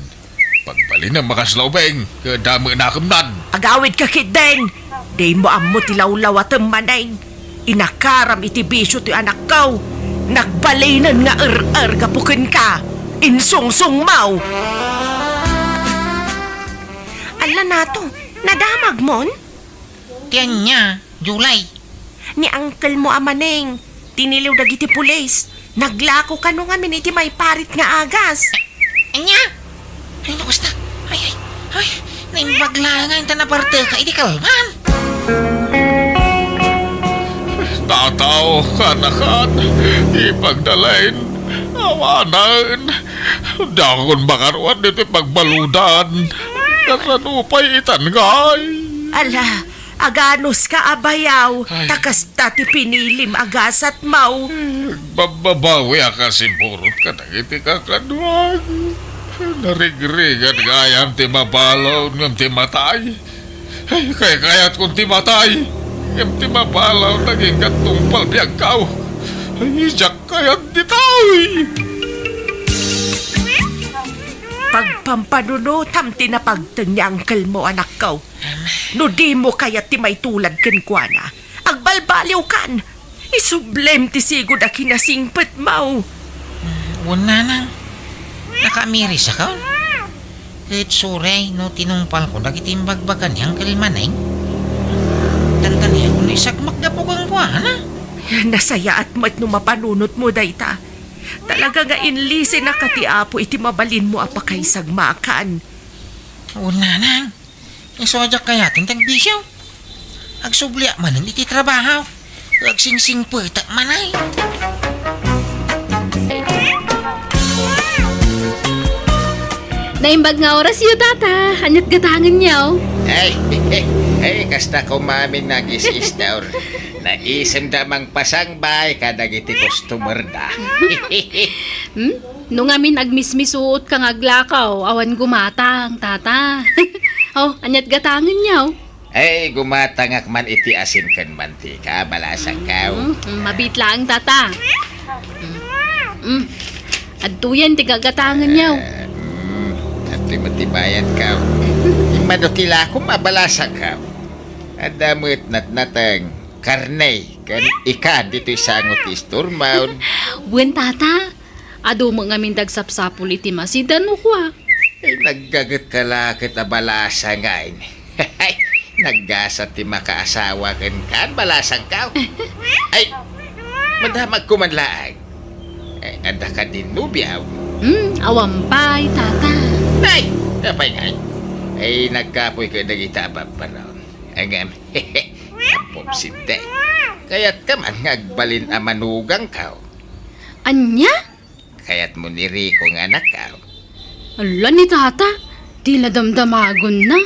Pagbalinem a kasla ubing, ket damo nakemnan. Agawidka ketdin, dimo ammo ti lawlawatem manen. Inakaram iti bisio ti anakko. Nagbalinen nga er-er gapu kenka. Insungsongmo. Alla Nato, nadamagmon? Ti ania, July? Ni uncle mo a Maneng, tiniliw dagiti pulis. Naglako kano ngamin iti maiparit nga agas. Ania? Ay, no kasta. Ay, ay, ay, naimbag laeng ta nabarteka iti kalman. Tataw, kanakan, ipagdalain, awanen. Dakon makaruar ditoy pagbaludan. Kasano pay itan ngay? Ala, aganuska a bayaw, ay. Ta kasta ti pinilim a gasatmo. Bababawiak a simurot kadagiti kakaduak. Narigrigat gayam ti mabalon ngem ti matay. Ay, kaykayatkon ti matay. Ngem ti mabalon, nagingga tungpal biagko. Ay, diak kayat ditoy. Pagpampanunotam ti napagteng ni uncle mo, anakko. No dimo kayat ti maitulad kenkuana, agbalbaliwkan. Isublem ti sigud a kinasingpetmo. Wen, nanang, nakaamirisakon. Ket suray no tinungpalko dagiti imbagbaga ni Uncle Maneng. Tantaniakon no isagmak gapu kenkuana. Nasayaat met no mapanunotmo dayta. Talaga nga inlisinaka ti Apo iti mabalinmo a pakaisagmakan. Wen, nanang. Isu a diak kayaten ti agbisio. Agsubliak manen iti trabaho. Agsingsingpetak manen. Naimbag nga orasyo, Tata. Ania't gatangenyo? Ay, ay, kasta koma amin nga agis-istor. Naisemda mangpasangbay kadagiti customerda. Hmm? No ngamin agmismisuotka nga aglakaw, awan gumatang, Tata. Oh, ania't gatangenyo? Ay, gumatangak man iti asin ken mantika, balasangkaw. Mm, mm, mabiit laeng, Tata. Mm. Mm. Adtoyen ti gagatangenyo. Eh, mm, adtoy met ti bayadkaw. Immadu ti lakom a balasangkaw. Adda met natnateng, karne, ken ikan ditoy sango ti istormon. Wen, Tata. Adu met ngamin dagsapsapul iti masida no kua. Ay, naggagetka la ket a balasang ngay. Naggasa ti makaasawa kenka, balasangkaw. Ay, madamagko man laeng. Ay, adda kadin nobiaw? Hmm, awan pay, Tata. Ay, apay ngay? Ay, nagkapoy ket dagita a babbaron. Ngem, ampom sinte. Kayatka man nga agbalin a manugangkaw? Ania? Kayatmo ni Rico nga anakkaw? Ala ni Tata, ti la damdamagonna.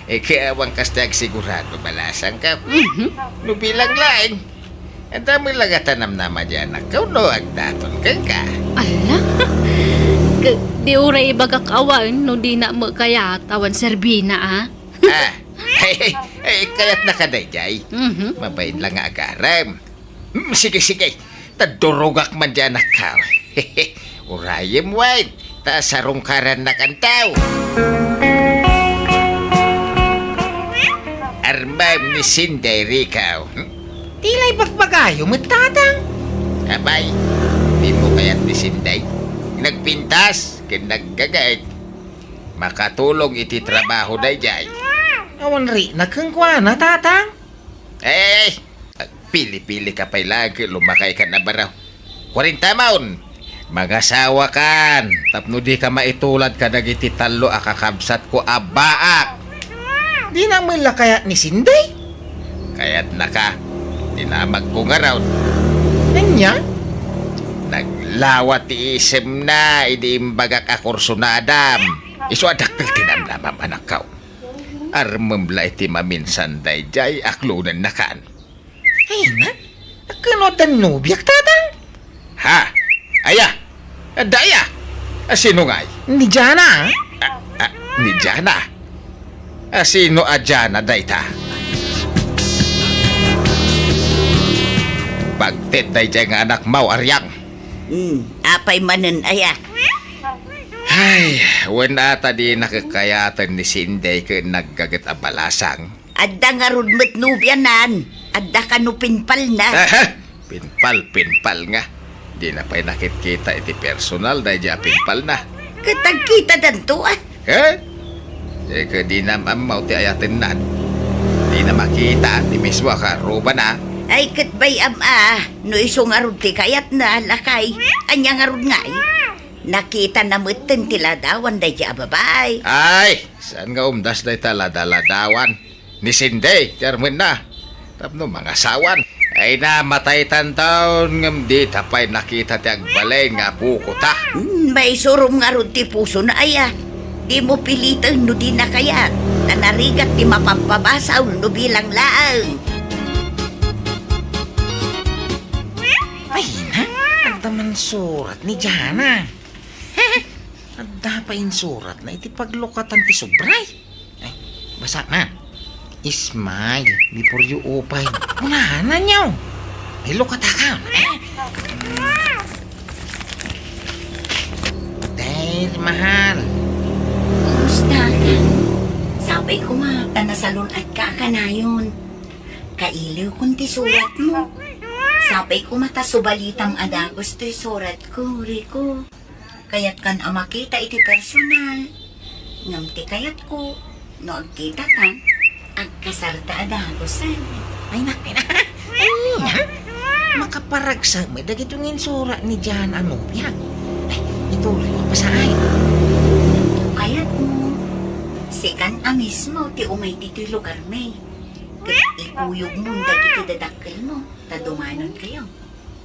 Eh, kaya awan kasta agsigurado, balasangkaw. Mhm. No bilang laeng, adda met la nga tanamnama di anakkaw no agdaton kenka. Ala? K-, di uray ibagak awan no dina met kayat awan serbina, a? Ah, ay, ay, ay, kayatnaka daydiay. Mhm. Mabain la nga agarem. Mm, sige, sige. Ta durogak man di anakkaw. Urayem wen, ta sarungkarannak antaw. Armem ni Sinday, Rico. Hmm? Ti la ibagbagayo met, Tatang. Abay, dimo kayat ni Sinday? Nagpintas ken naggaget. Makatulong iti trabaho daydiay. Awan rikna kenkuana, Tatang. Eh, pili-pili ka pay laeng ket lumakay ka na baro. Kuarenta maon. Mangasawa kan, tapno di ka maitulad kadagiti tallo a kakabsatko a baak. Dina met la kayat ni Sinday? Kayatnaka, dinamagko ngarud. Ania? Naglawa ti isemna idi imbagak a kursunadam. Isu a dakkel ti namnamam, anakkaw. Armem la iti maminsan daydiay a klonennakan. Ay na, a ken no adda nobiak, Tatang? Ha? Aya? Adda aya? A sino ngay? Ni Jana. A, a, ni Jana? A sino a Jana dayta? Pagted daydiay nga anakmo, Ariang. Hmm, apay manen aya? Ay, wen ata di nakakayaten ni Sinday ken naggaget a balasang. Adda ngarud met nobianan. Adda kano pinpalna. Aha! Pinpal, pinpal nga. Di na pay nakitkita iti personal daydiay a pinpalna. Ket agkitadanto, a? He? Ket dinam ammo ti ayatennan. Di na makita ti mismo a karubana. Ay, ket bay-am a, no isu ngarud ti kayatna, lakay. Ania ngarud ngay? Nakitana metten ti ladawan daydiay a babai. Ay, saan nga umdas dayta ladaladawan? Ni Sinday, ti armenna. Tapno mangasawan. Ay, namataytan taon, ngem dita pay nakita ti agbalin nga apokota. Hmm, maisurom ngarud ti pusona aya. Dimo piliten no dina kayat, ta narigat ti mapampabasol no bilang laeng. Ay na, adda man surat ni Jana. Adda pay insuratna iti paglukatan ti sobra. Ay, basa man. Smile before you open. Kunana niyo. Ay, lukataka. Dahil mahal. Kumusta ka? Sapay koma ta nasalun-atka a kanayon. Kailiwkon ti suratmo. Sapay koma ta subalitam a dagus toy suratko, Rico. Kayatkan a makita iti personal. Ngem ti kayatko, no agkitata, agkasarta a dagusen. Ay na, ay na. Ay na. Makaparagsak met dagiti nga insura ni Jan a nobia. Ay, ituloy ko, pasaay. No kayatmo, sikan a mismo ti umay ditoy lugarmi. Ket ikuyogmon dagiti dadakkelmo, ta dumanonkayo.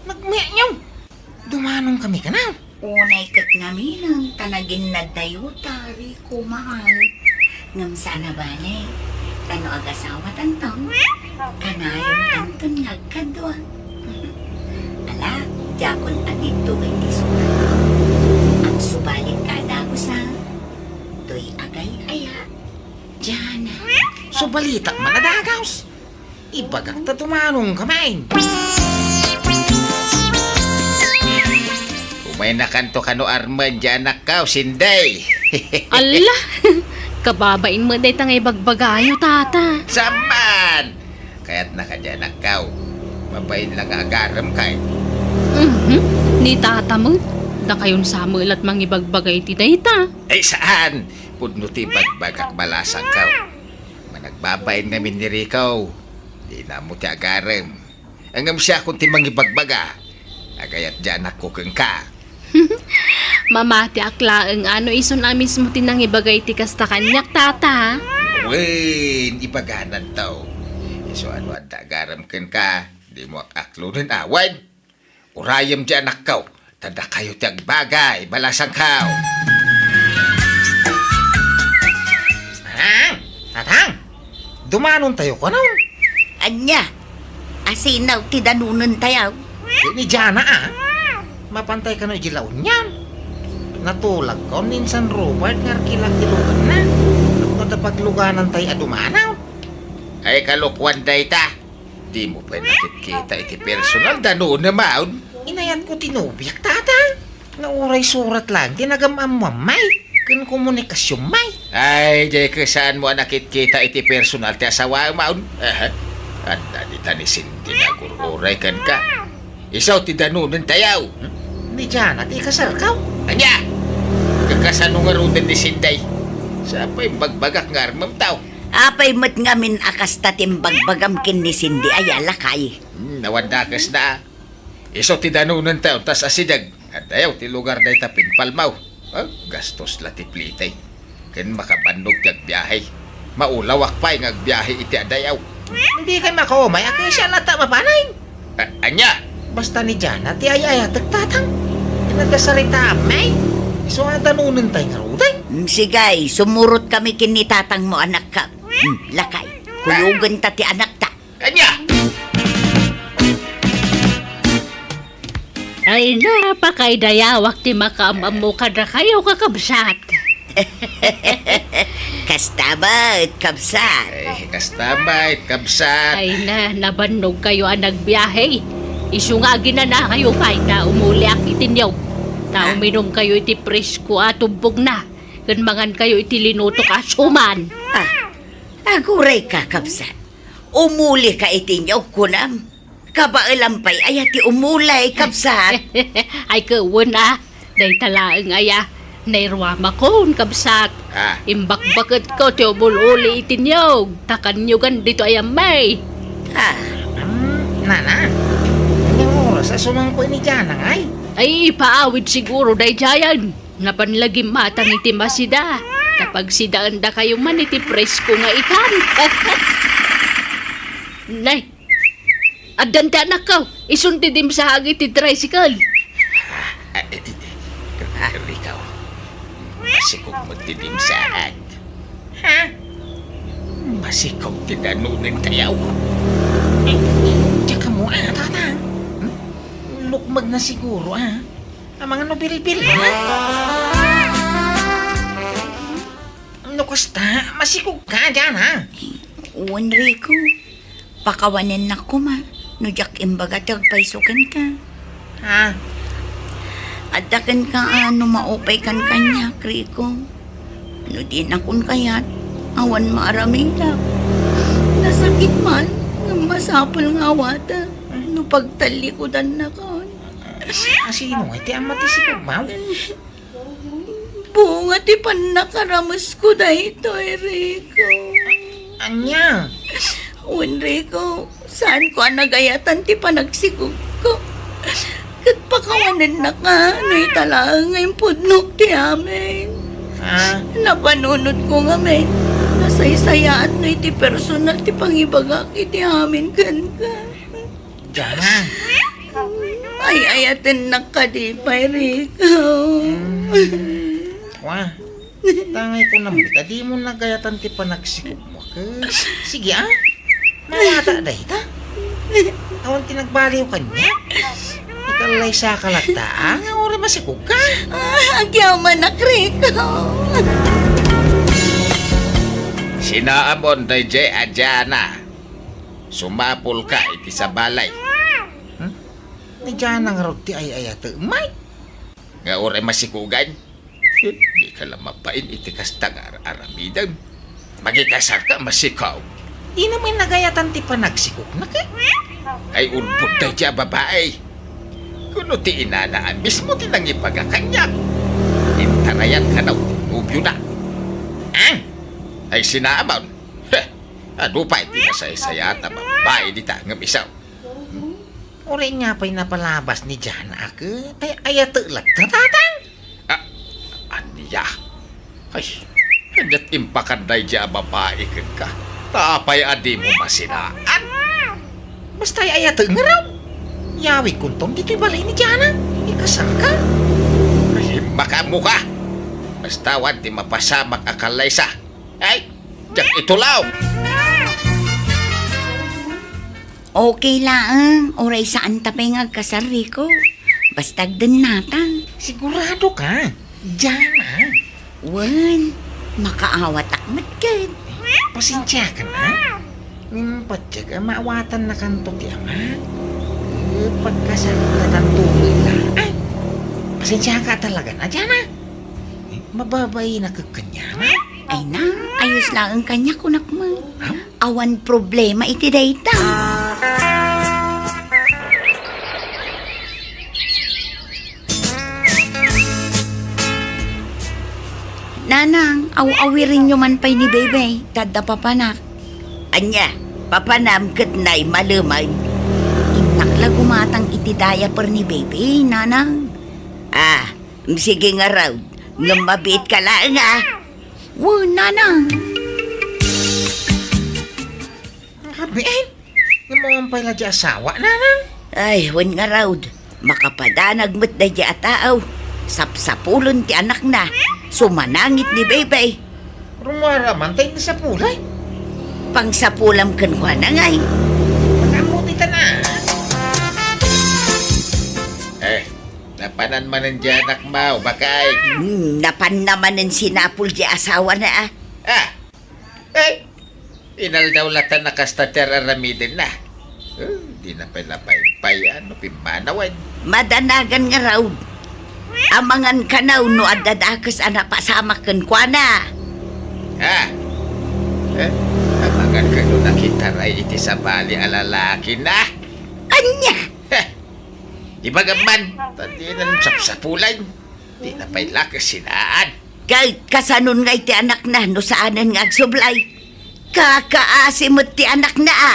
Nagmeaw! Dumanon kami kano? Unay ket ngaminen ta naginnadtayonta, Rico, mahal. Ngem saan a bale, ta no agasawatanto, kanayontanton nga agkadua. Ala, diakon a didto iti surat. Agsubalitka a dagus, a. Toy agay-aya. Diana. Subalitak man a dagus. Ibagak ta dumanonka main. Umaynakanto kano armen, Dianakko, Sinday. Alla! Kababain met dayta nga ibagbagayo, Tata. Saan man? Kayatna kadi, anakko. Mabain la nga agarem kay. Mhm. Ni Tata met. Dakayon sa met la't mangibagbaga iti dayta. Ay, saan? Pudno ti bagbagak, balasangko. Managbabain ngamin ni Rico. Dina ammo ti agarem. Ngem siakon ti mangibagbaga. Agayat diay anakko kenka. Mamatiak laeng a no isun a mismo ti nangibaga iti kasta kaniak, Tata. Wen, ibagananto. Isu a no adda agarem kenka, dimo ak-aklonen a. Wen, urayem diay anakko, ta dakayo ti agbagay, balasangko. Tatang! Tatang! Dumanontayo kuno. Ania? Asino ti danonentayo? Ni Diana, a. Mapantay kano idiay La Union. Natulagko ni San Robert nga arkilak ti luganna. Ket ta pagluganantay a dumanon. Ay, kalokuan dayta. Dimo pay nakitkita iti personal, danonem, a. Inayatko ti nobiak, Tata. Nga uray surat laeng ti nagam-ammoam, may, ken komunikasionmi. Ay, diay ket saanmo a nakitkita iti personal ti asawaem, a. Aha. Adda dita ni Cindy nga agur-uray kenka. Isu ti danonentayo. Hmm? Ni Diana ti ikasarko. Ania? Kakasano ngaruden ni Cindy? Sa pay ibagbagak nga armemto. Apay met ngamin a kasta ti imbagbagam ken ni Cindy, aya, lakay? Hmm, awan dakesna. Isu ti danonentayo, tas asideg. Adayo ti lugar dayta pinpalmo. Ah, gastos la ti plite. Ken makabannog ti agbiahe. Maulawak pay nga agbiahe iti adayo. Dikay makaumay, a, ket siak latta mapanen. A-, ania? Basta ni Diana ti ay-ayatek, Tatang. Ken adda saritaam, may. Isu a danonentayo ngaruden. Mm, sige, sumurotkami ken ni Tatangmo, anakko. Mm, lakay. Kuyogenta ti anakta. Ania? Ay, napakaidayawak ti makaam-ammo kadakayo, kakabsat. Kasta met, kabsat. Ay, kasta met, kabsat. Ay na, nabannogkayo a nagbiahe. Isu nga aginanakayo pay ta umuliak iti niyog. Ta Ah. uminumkayo iti presko a tubbogna. Ken mangankayo iti linutok a suman. Ah, agurayka, kabsat. Umulika iti niyog, kunam. Kabaelam pay aya ti umulay, kabsat. Ay, ket wen a, dayta laeng aya, nairuamakon, kabsat. Ah. Imbakbaketko ti umul-uli iti niyog, ta kanyogan ditoy a may. Ah. Hmm, nana, ania nga oras a sumangko ni Diana ngay? Ay, ipaawid siguro daydiayen. Napan la gimmatang iti masida, ta pagsidaendakayo man iti presko nga ikan. Nay, addan ti anakko, isun ti dimsaag iti tricycle. Ah, eh, eh, eh, Rico, masikog met ti dimsaag. Ha? Masikog ti danonentayo. Eh, eh, diak ammo, a, Tatang. Hmm? Lukmegna siguro, a. Amangan no bilbil, ha? No kasta, masikogka, Diana. Wen, Rico. Pakawanennak koma no diak imbaga ti agpayso kenka. Ha? Adda kenka a no maupaykan kaniak, Rico. No dinakon kayat, awan maaramidak. Nasakit man, ngem masapul nga awatek no pagtallikudannakon. Asino ngay ti amma ti sikogmo? Bunga ti pannakaramesko daytoy, Rico. Ania? Wen, Rico, saanko a nagayatan ti panagsikogko. Ket pakawanennaka no ita laeng nga impudnok ti amin. Ah. Napanunotko ngamin, nasaysayaat no iti personal ti pangibagak iti amin kenka. Diana. Ay, ay, Atennak kadi pay, Rico. Hmm. Wa, tangay ko naman, ta dimo nagayatan ti panagsikog mo. Kes, sige, ah. Mawata dayta. Awan ti nagbaliw kaniak. Ikallaysaka latta, ah, nga uray masikog ka. Ah, agyamanak, Rico. Sinaamon daydiay a Diana. Sumapulka iti sabali. Hmm? Ni Diana ngarud ti ay-ayatek, Mike. Nga uray masikugan. Dika la mabain iti kasta nga ar-aramidem. Makikasarka, masikog. Dina met nagayatan ti panagsikogna, ket? Ay, ulbod daydiay a babai. Kuno ti inana a mismo ti nangibaga kaniak. Intarayan kano ti nobiona. Ah? Ay, sinaamon. Heh, adu pay ti nasaysayaat a babai dita ngem isu. Uray nga pay napalabas ni Diana a ket ay-ayatek latta, tatang? Ah, ania? Ay, ania't impakan daydiay a babai kenka? Ta apay a dimo masinaan? Basta ay-ayatek ngarud. Yawidkonton ditoy balay ni Diana. Ikasarka. Ay, makaammoka. Basta awan ti mapasamak a kallaysa. Ay, diak itulaw. Okay laeng, uray saanta pay nga agkasar, Rico. Basta agdennata. Sigurado ka? Diana? Wen, makaawatak met ket. Pasensiakan, ha? Ngem patiek a maawatannakanto ti ama. Eh, pagkasarkatanto met la. Ay, pasensiaka talaga na, Diana. Eh, mababainak kaniak. Ay na, ayos laeng kaniak, kunak met. Ha? Awan problema iti dayta. Nanang, aw-awirenyo man pay ni Bebe, ta adda papanak. Ania, papanam ket nay malemay. Innak la gumatang iti diaper ni Bebe, Nanang. Ah, sige ngarud, ngem mabiitka laeng, a. Wen, Nanang. Abi, eh, ngem awan pay la diay asawa, Nanang? Ay, wen ngarud, makapadanag met daydiay a tao. Sapsapulen ti anakna, sumanangit ni Bebe. Rummuar man tay nasapulay. Pangsapulam kenkuana ngay. Makaammo ti tanan. Eh, napanan manen diay anakmo, baket? Hmm, napanna manen sinapul diay asawana, a. Ah, eh, inaldaw latta a kasta ti ar-aramidenna. Eh, dina pay la paypayan no pimmanawen. Madanagan ngarud. Amangan kano no adda dakes a napasamak kenkuana. Ha? Eh, amangan kano nakitaray iti sabali a lalakina. Ania? Heh, ibagam man, ta dinan sapsapulan. Dina pay la kasinaan. Ket kasanon ngay ti anakna no saanen nga agsublay? Kakaasi met ti anakna, a.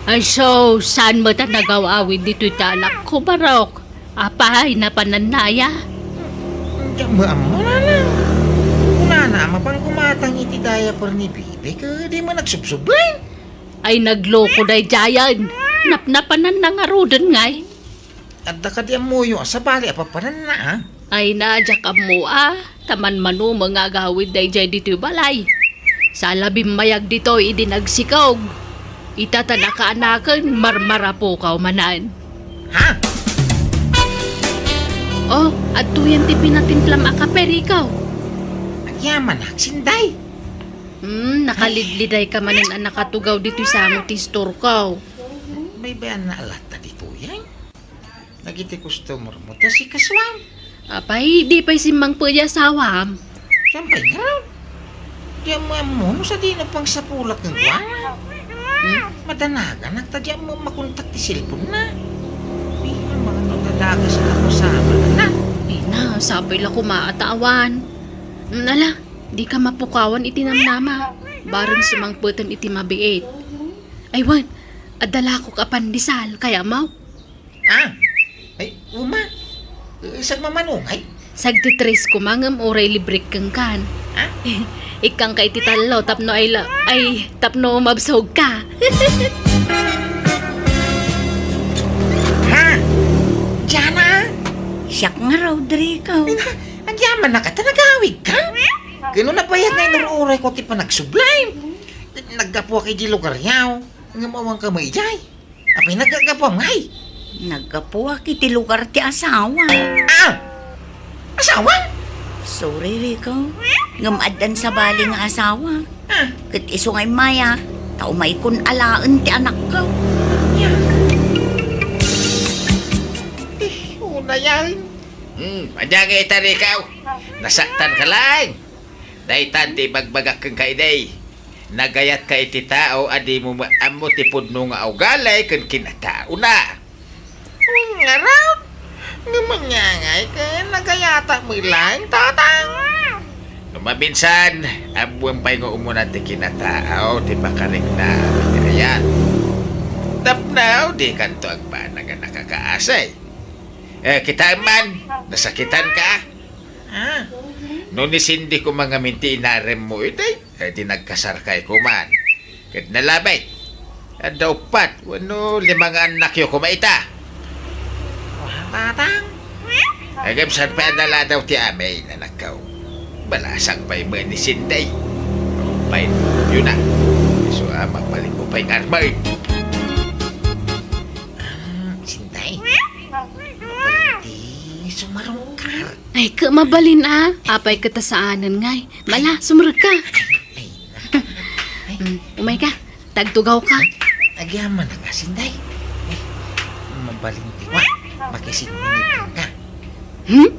Ay, so, saan met a nagaw-awid ditoy ti anakko, Barok? Apay, napanannaya? Diak met ammo, Nanang. Kunana a mapan gumatang iti diaper ni Bibi, ket di met agsubsublay. Ay, nagloko daydiayen. Napnapananna ngaruden ngay. Adda kadi ammoyo a sabali a papananna, a? Ay na, diak ammo, a. Ta manmanumeng nga agawid daydiay ditoy balay. Saan la bimmayag ditoy idi nagsikog. Ita ta nakaanaken, marmarapukaw manen. Ha? Oh, adtoyen ti pinatimplam a kape, Rico. Agyamanak, Sinday. Hmm, nakalidlidayka manen a nakatugaw ditoy sango ti istorko. Baybayanna latta ditoyen? Dagiti customer mo, ta sikasuam. Apay, di pay simmangpet ti asawam? Saan pay ngarud? Di ammo ammo no sadino pangsapulak kenkuana. Hmm? Madanaganak ta di ammo makontak ti cellphone na. Di ammo no ta dagas a napasamak na. Ay na, sapay la koma a ta awan. Hmm, ala, dika mapukawan iti namnama. Bareng sumangpetem iti mabiit. Ay wen, adda lakok a pandesal, kayatmo? Ah, ay, uma. Eh, sagmamano ngay? Sagtitres koma ngem uray librek kenkan. Ha? Ikkanka iti tallo tapno ay la-, ay, tapno mabsogka. Diak ngarud, Rico. Ay na, agyamanak ta nagawidka. Ket no nabayag nga inur-urayko ti panagsubli. Naggapuak iti lugaryo. Ngem awanka met idiay. Apay naggapuam ngay? Naggapuak iti lugar ti asawa. Ah! Asawa? Sorry, Rico. Ngem addan sabali nga asawa. Ah. Ket isu nga immayak, ta umaykon alaen ti anakko. Eh, unayan. Hmm, ania nga ita, Rico? Nasaktanka laeng. Daytan ti ibagbagak kenka idi. Nagayatka iti tao a dimo met ammo ti pudno nga ugali ken kinataona. Ngarud, ngem ania ngay ket nagayatak met laeng, Tatang? No maminsan, ammoem pay nga umuna ti kinataaw ti pakariknam iti ayat. Tapno dikanto agbanag a nakakaasi. Eh, kitaem man, nasakitanka? Ah. No ni Cindy koma ngamin ti inaremmo idi, eh, di nagkasarkay koman. Ket nalabit. Adda uppat wenno lima nga annakyo koma ita. Tatang? Ngem saan pay a naladaw ti amin, anakko? Balasang pay met ni Cindy. Pay yun na. Isu a mapalingo pay nga armaen. Ah, Cindy? Mapalinti, sumarungkar. Ay, ket mabalin a. Apay ket ta saanen ngay. Mala, sumrekka. Ay, ay, ay. Mm, umayka. Tagtugawka. Agyamanak a, Cindy. Ay, mabalinti nga. Makisinninged ka. Hmm?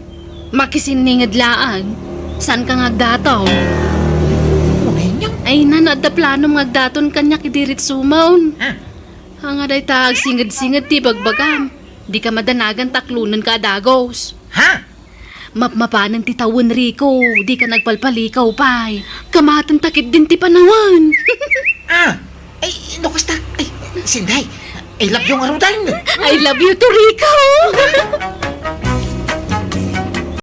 Makisinninged laeng? Saanka nga agdaton? Unay niya. Ay, nano adda planom nga agdaton kaniak idi ritsumon. Ha? Ania dayta agsinged-singed ti bagbagam. Dika madanagan ta aklonenka a dagus. Ha? Mapmapanen ti tawen, Rico. Dika nagpalpalikaw pay. Kamatenta ketdin ti panawen. Ah, ay, no kasta, ay, Cindy, I love you ngaruden. I love you too, Rico.